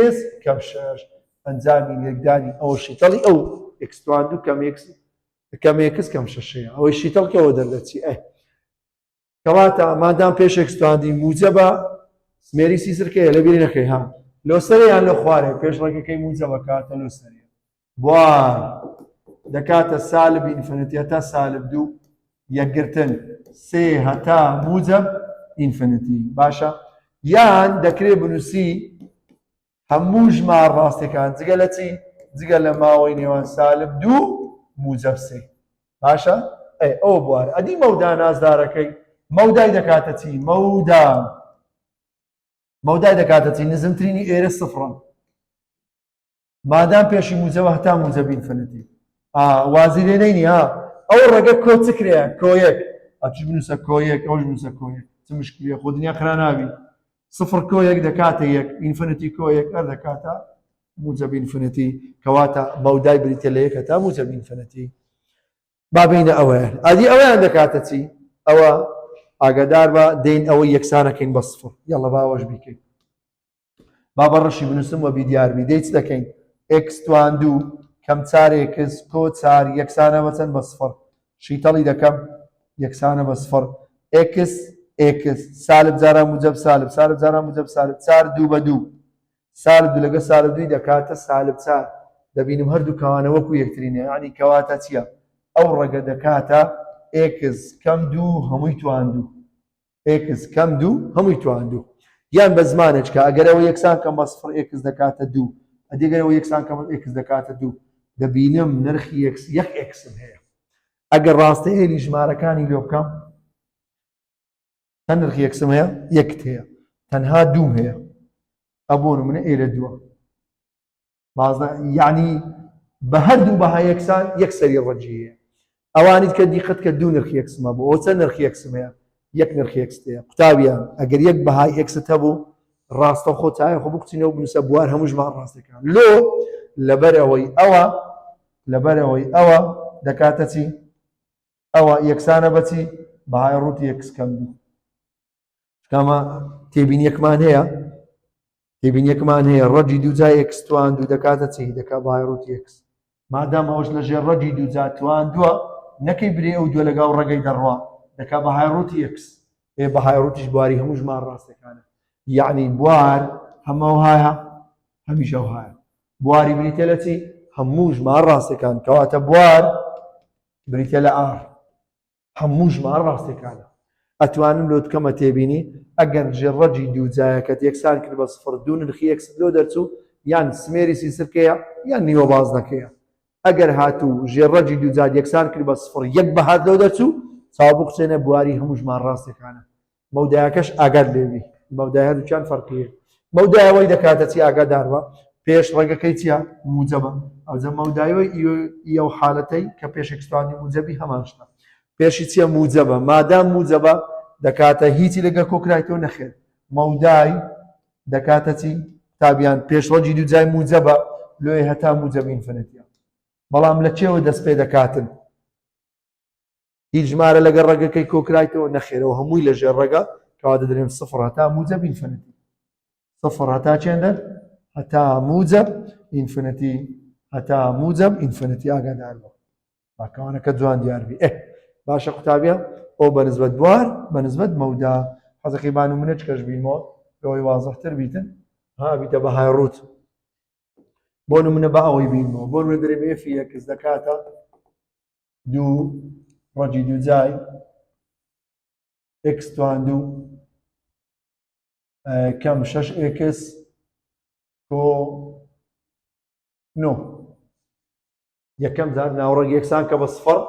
کەم شەش ئەنجامی لێکدانی ئەو شیتەڵی ئەو x توان دوو کەم x کەم x کەم شەشەیە ئەوەی شیتەڵکەوە دەردەچی ئەی کەواتە مادام پێش x تواندی موجەبە سمێری سیسرکەیە لە بیری نەکەی ها لۆ سەرێ یان لۆ خوارێ پێش ڕێگەکەی موجەبە کاتە لۆ سەرێ بوار دەکاتە سالب infinity هەتا سالب دوو یەکگرتن سێ هەتا موجەب infinity باشە یان دەکرێت بنووسی هەموو ژمار ڕاستەکان جگە لە چی جگە لە ماوەی نێوان سالب دوو موجەب سێ باشە ئەی ئەو بوار ئەدی مەودا نازدارەکەی مەودای دەکاتە چی مەودا مەودای دەکاتە چی نزمترینی ئێرە سفرە مادام پێشی موجەبە هەتا موجەب infinity وازی لێ نەینی ها ئەو ڕەگە کۆ چ کرێ کۆیەک ئەتوش بنووسە کۆیەک ئەوش بنووسە کۆیەک چ مشکلە خۆ دنیا خرا نابی سفر کۆیەک دەکاتە یەک infinity کۆیەک ئەر دەکاتە موجەب infinity کەواتە مەودای بریتە لە یەک هەتا موجەب infinity با بینە ئەوەیان ئەدی ئەویان دەکاتە چی ئەوە ئاگادار بە دێین ئەوە یەکسانەکەین بە سفر یاڵە باوەش بیکەین با بە ڕەشی بنووسم وە بیدیار بی دەی چ دەکەین x توان دوو کەم چار x کۆ چار یەکسانە بە چەند بە سفر شیتەڵی دەکەم یەکسانە بە سفر x x سالب جاران موجەب سالب سالب جاران موجەب سالب چار دوو بە دوو سالب دوو لەگە سالب دووی دەکاتە سالب چار دەبینم هەردوو کەوانە وەکو یەکترینە یعنی کەواتە چییە ئەو ڕەگە دەکاتە x کەم دوو هەمووی توان دوو x کەم دوو هەمووی توان دوو یان بە زمانێک کە ئەگەر ئەوە یەکسان کەم بە سفر x دەکاتە دوو ئەدی گەر ئەوە یەکسان کەم x دەکاتە دوو دەبینم نرخی x یەک x م هەیە ئەگەر ڕاستە هێلی ژمارەکانی لۆ بکەم چەند نرخی x م هەیە یەکت هەیە تەنها دووم هەیە ئەبۆ منە ئێرە دووە بازنە یعنی بە هەردوو بەها یەکسان یەک سەری ڕەجی هەیە ئەوانیت کە دیقەت کە دوو نرخی x م هەبوو ئەوە چەند نرخی x م هەیە یەک نرخی x ت هەیە قوتابیان ئەگەر یەک بەهای x ت هەبوو ڕاستەوخۆ چایە خۆ بکچینەوە بنووسە بوار هەموو ژمار ڕاستەکان لۆ لەبەرەوەی ئەوە لەبەرەوەی ئەوە دەکاتە چی ئەوە یەکسانە بەچی بەهای ڕووتی x کەم دوو کامە تێبینیەکمان هەیە تێبینیەکمان هەیە ڕەجی دووجا x توان دوو دەکاتە چی دەکا بای ڕووتی x مادام ئەوش لە ژێر ڕەجی دووجا توان دووە نەکەی برێ ئەو دووە لەگەڵ ڕەگەی دەڕوا دەکا بە های ڕووتی x ئێ بە های ڕووتیش بواری هەموو ژمار ڕاستەکانە یعنی بوار هەمەوهایە هەمیشەوهایە. بواری بریتە لە چی؟ هەموو ژمارە ڕاستەکان. کەواتە بوار بریتە لە R، هەموو ژمارە ڕاستەکانە. ئەتوانم لۆت بکەمە تێبینی ئەگەر ژێڕەگی دوو جایەکەت یەکسان کرد بە سفر، دوو نرخی x ت لۆ دەرچوو، یان سمێری سیسرکەیە یان نیوە بازنەکەیە. ئەگەر هاتوو ژێڕەگی دوو جات یەکسان کرد بە سفر، یەک بەهات لۆ دەرچوو، چاو بخچێنە بواری هەموو ژمارە ڕاستەکانە. مەودایەکەش ئاگات لێبی، مەودای هەردووکیان فەرقی هەیە. مەودای ئەوەی دەکاتە چی؟ ئاگاداربە پێش ڕەگەکەی چییە؟ موجەبە. ئەوجە مەودایەوەی ئی ئەو حالەتەی کە پێش ئێکسپاندی موجەبی هەمان شتە. پێشی چییە؟ موجەبە. مادام موجەبە دەکاتە هیچی لەگەڵ کۆکرایتەوە؟ نەخێر. مەودای دەکاتە چی؟ قوتابیان پێش ڕەگی دوو جای موجەبە لۆیە هەتا موجەب infinity ە. بەڵام لە چێوە دەست پێ دەکاتن؟ هیچ ژمارە لەگەڵ ڕەگەکەی کۆکرایتەوە؟ نەخێرەوە هەمووی لە ژێر ڕەگە. کەواتە دەرێم سفر هەتا موجەب infinity. سفر هەتا چێندە؟ هەتا موجەب infinity، هەتا موجەب infinity. ئاگادار بە باکەوانەکە جوان دیاربی. ئێ باشە قوتابیان، ئەو بە نسبەت بوار بە نسبەت مەودا حەزەکەی بان و منەچ کەش بینەوە لەوەی وازحتر بیتن ها بیتە بەهای ڕوت. بۆ نمونە بە ئەوەی بینەوە، بۆ نمونە دەرێم f ی x دەکاتە دوو ڕەگی دوو جای x توان دوو کەم شەش x کۆ نۆ. یەکەم جار ناوڕەگ یەکسان کە بە سفر،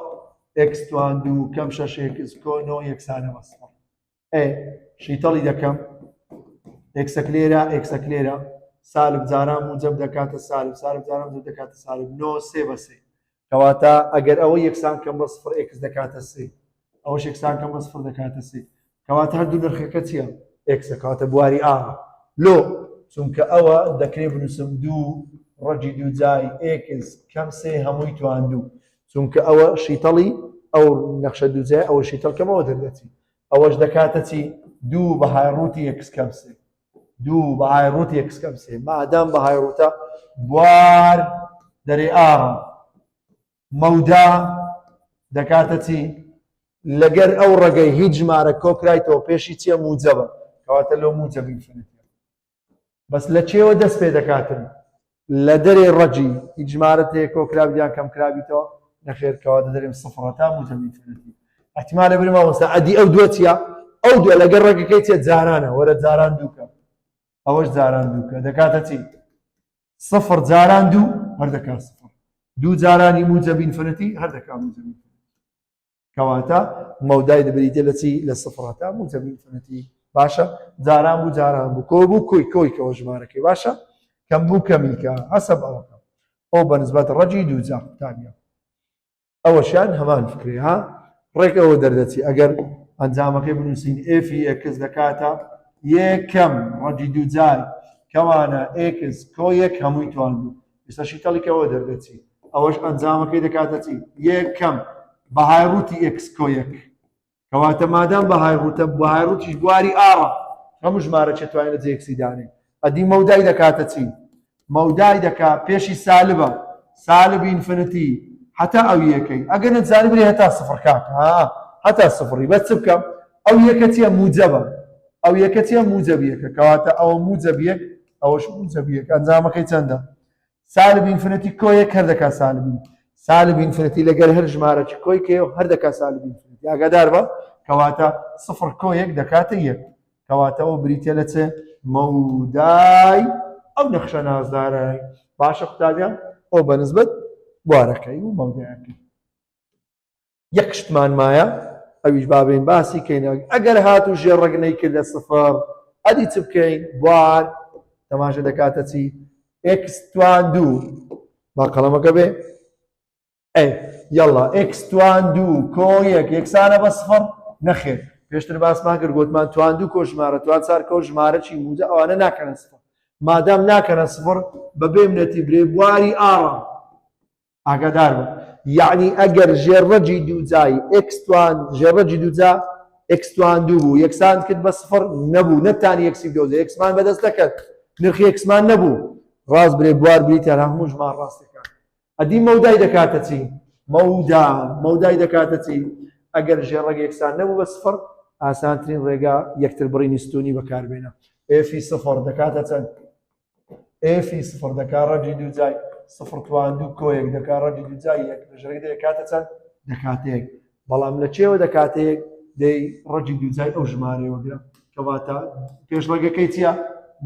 x توان دوو کەم شەش x کۆ نۆ یەکسانە بە سفر. ئێ شیتەڵی دەکەم، ئێکسەک لێرە ئێکسەک لێرە، سالب جاران موجەب دەکاتە سالب، سالب جاران موجەب دەکاتە سالب، نۆ سێ بە سێ. کەواتە ئەگەر ئەوە یەکسان کەم بە سفر x دەکاتە سێ، ئەوەش یەکسان کەم بە سفر دەکاتە سێ. کەواتە هەردوو نرخەکە چییە؟ x ە. کەواتە بواری R ە. لۆ؟ چونکە ئەوە دەکرێت بنووسم دوو ڕەگی دوو جای x کەم سێ هەمووی توان دوو، چونکە ئەوە شیتەڵی ئەو نەخشە دوو جای ئەوە شیتەڵ کەمەوە دەردەچی. ئەوەش دەکاتە چی؟ دوو بەهای ڕووتی x کەم سێ، دوو بەهای ڕووتی x کەم سێ. مادام بەهای ڕووتە بوار دەرێ R ە، مەودا دەکاتە چی؟ لەگەر ئەو ڕەگەی هیچ ژمارە کۆکرایتەوە پێشی چییە؟ موجەبە. کەواتە لۆ موجەب infinity ە. بەس لە چێوە دەست پێ دەکاتن؟ لە دەرێ ڕەگی هیچ ژمارە تێ کۆکرابیت یان کەم کرابیتەوە؟ نەخێر. کەواتە دەرێم سفر هەتا موجەب infinity. احتمالە برێ مامۆستا ئەدی ئەو دووە چییە؟ ئەو دووە لەگەر ڕەگەکەی چیە؟ جارانە. وەرە جاران دووکە، ئەوەش جاران دووکە دەکاتە چی؟ سفر جاران دوو هەر دەکات سفر، دوو جارانی موجەب infinity هەر دەکات موجەب infinity. کەواتە مەودای دەبریتە لە چی؟ لە سفر هەتا موجەب infinity. باشە جاران بوو جاران بوو کۆ بوو کۆی کۆی کەەوە ژمارەکەی. باشە کەم بوو کەمیکە حەسەب ئەوەکە ئەو بەنسبەت ڕەگی دوو جا قوتابیە. ئەوەشیان هەمان فکری ها ڕێک ئەوە دەردەچی. ئەگەر ئەنجامەکەی بنووسین f ی x دەکاتە یەکەم ڕەگی دوو جای کەوانە x کۆ یەک هەمووی توان دوو. ئێستا شیتەڵیکەوە دەردەچی ئەوەش ئەنجامەکەی دەکاتە چی؟ یەکەم بەهای ڕووتی x کۆ یەک. کەواتە مادام بەهای ڕووتە بەهای ڕووتیش بواری R ە، هەموو ژمارە چێ توانین لە جێ x ی دانێ. ئەدی مەودای دەکاتە چی؟ مەودای دەکا پێشی سالبە، سالب infinity هەتا ئەو یەکەی. ئەگەر نەتزانی برێ هەتا سفر کاکە، ها هەتا سفری. بەس چ بکەم؟ ئەو یەکە چییە؟ موجەبە. ئەو یەکە چییە؟ موجەب یەکە. کەواتە ئەوە موجەب یەک، ئەوەش موجەب یەک. ئەنجامەکەی چەندە؟ سالب infinity کۆ یەک هەر دەکا سالبین. سالب infinity لەگەر هەر ژمارەکی کۆی کەی هەر دەکا سالب infinity. ئاگادار بە. کەواتە سفر کۆ یەک دەکاتە یەک. کەواتە ئەو بریتە لە چێ؟ مەودای ئەو نەخشە نازدارای. باشە قوتابیان، ئەو بە نسبەت بوارەکەی و مەودایەکەی. یەک شتمان مایە ئەویش بابین باسی کەین. ئەگەر هاتوو ژێر ڕەگ نەیکردە سفر ئەدی چ بکەین؟ بوار تەماشا دەکاتە چی؟ x توان دوو، با قەڵەمەکە بێ. ئەی یاڵا x توان دوو کۆ یەک یەکسانە بە سفر؟ نەخێر. پێشتر باسمان کرد گوتمان توان دوو کۆ ژمارە توان چار کۆ ژمارە چی موجە ئەوانە ناکەنە سفر. مادام ناکەنە سفر بەبێ منەتی برێ بواری R ە. ئاگادار بە یعنی ئەگەر ژێڕەگی دوو جای x توان ژێڕەگی دوو جا x توان دوو بوو یەکسان کرد بە سفر نەبوو نەتانی x ی بدۆزێ x مان بەدەست نەکرد نرخی x مان نەبوو ڕاست برێ بوار بریتە لە هەموو ژمار ڕاستەکان. ئەدی مەودای دەکاتە چی؟ مەودا مەودای دەکاتە چی؟ ئەگەر ژێڕەگ یەکسان نەبوو بە سفر ئاسانترین ڕێگا یەکتر بڕینی ستونی بەکاربێنە f ی سفر دەکاتە چەند؟ F ی سفر دەکا ڕەجی دووجای سفر توان دوو کۆ یەک دەکا ڕەجی دووجای یەک لە ژێرەکەی دەکاتە چەند؟ دەکاتە یەک. بەڵام لە چێوە دەکاتە یەک؟ دەی ڕەجی دووجای ئەو ژمارەیە وەگرە. کەواتە پێشڕەگەکەی چییە؟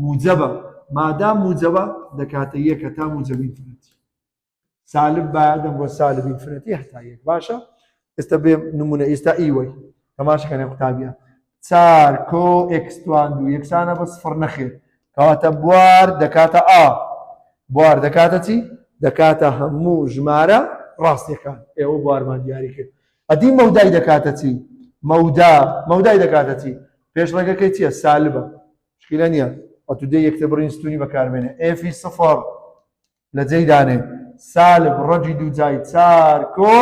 موجەبە. مادام موجەبە دەکاتە یەک هەتا موجەب infinity. سالب باە دەم بۆ سالب infinity هەتا یەک. باشە ئێستا بێ نمونە ئێستا ئیوەی تەماشەکەنێ قوتابیە چار کۆ x توان دوو یەکسانە بە سفر نەخێر کەواتە بوار دەکاتە ئا بوار دەکاتە چی دەکاتە هەموو ژمارە ڕاستیەکان ئێوە بوارمان دیاری کرد ئەدی مەودای دەکاتە چی مەودا مەودای دەکاتە چی پێشڕەگەکەی چییە سالبە مشکلە نییە ئەتو دێ یەکتر بڕین ستونی بەکاربێنێ F ی سفر لە جێی دانێ سالب ڕەجی دووجای چار کۆ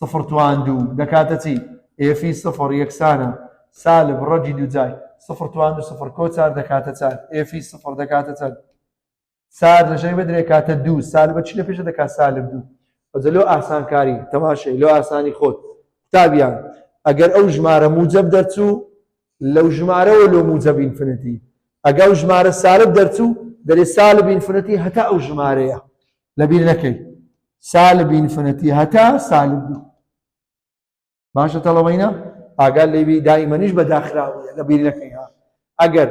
سفر توان دوو دەکاتە چی؟ F ی سفر یەکسانە سالب ڕەجی دووجای سفر توان دوو سفر کۆ چار دەکاتە چار F ی سفر دەکاتە چەند؟ چار لە ژێر بدرێ کاتە دوو سالبە چی لە پێشە دەکات سالب دوو ئەجە لۆ ئاسانکاری تەماشای لۆ ئاسانی خۆت قوتابیان ئەگەر ئەو ژمارە موجب دەرچوو لەو ژمارەوە لۆ موجب infinity ئەگە ئەو ژمارە سالب دەرچوو دەرێ سالب infinity هەتا ئەو ژمارەیە لەبیر نەکەی سالب infinity هەتا سالب دوو باشە تەڵەوەینە ئاگا لێبی دایمەنیش بە داخراویە لەبیر نەکەی ها ئەگەر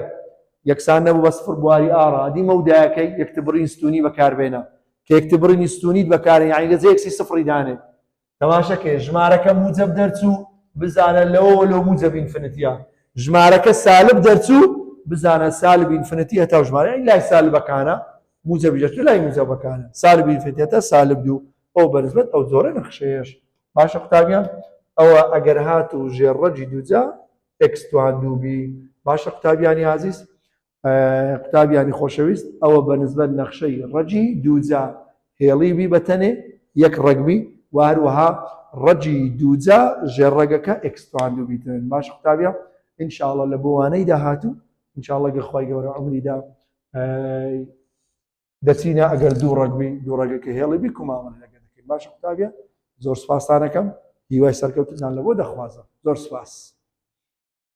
یەکسان نەبوو بە سفر بواری ئاڕادی مەودایەکەی یەکتبڕین ستونی بەکاربێنە کە یەکتبڕینی ستونیت بەکارێ یعنی لە جێ x ی سفری دانێ تەماشەکەی ژمارەکە موجەب دەرچوو بزانە لەوەوە لۆ موجەب infinity ە ژمارەکە سالب دەرچوو بزانە سالب infinity هەتا ژمارە یعنی لای سالبەکانە موجەبی دەرچوو لای موجەبەکانە سالب infinity هەتا سالب دوو ئەو بەنسبەت ئەو جۆرە نەخشەیەش باشە قوتابیان ئەوە ئەگەر هات و ژێر ڕەجی دووجا x توان دوو بی باشە قوتابیانی ئازیز قوتابیانی خۆشەویست ئەوە بە نسبەت نەخشەی ڕەجی دووجا هێڵی بی بە تەنێ یەک ڕەگبی و هەروەها ڕەجی دووجا ژێر ڕەگەکە x توان دوو بیتن باش قوتابیان ئینشاءڵە لە بۆوانەی داهاتوو ئینشاءڵە گە خوای گەورە عمریدا دەچینە ئەگەر دوو ڕەگبی دوو ڕەگەکە هێڵی بی کوماوە لەگە دەکەین باشە قوتابیان زۆر سپاستانەکەم هیوای سەرکەوتنان لە بۆ دەخوازم زۆر سپاس.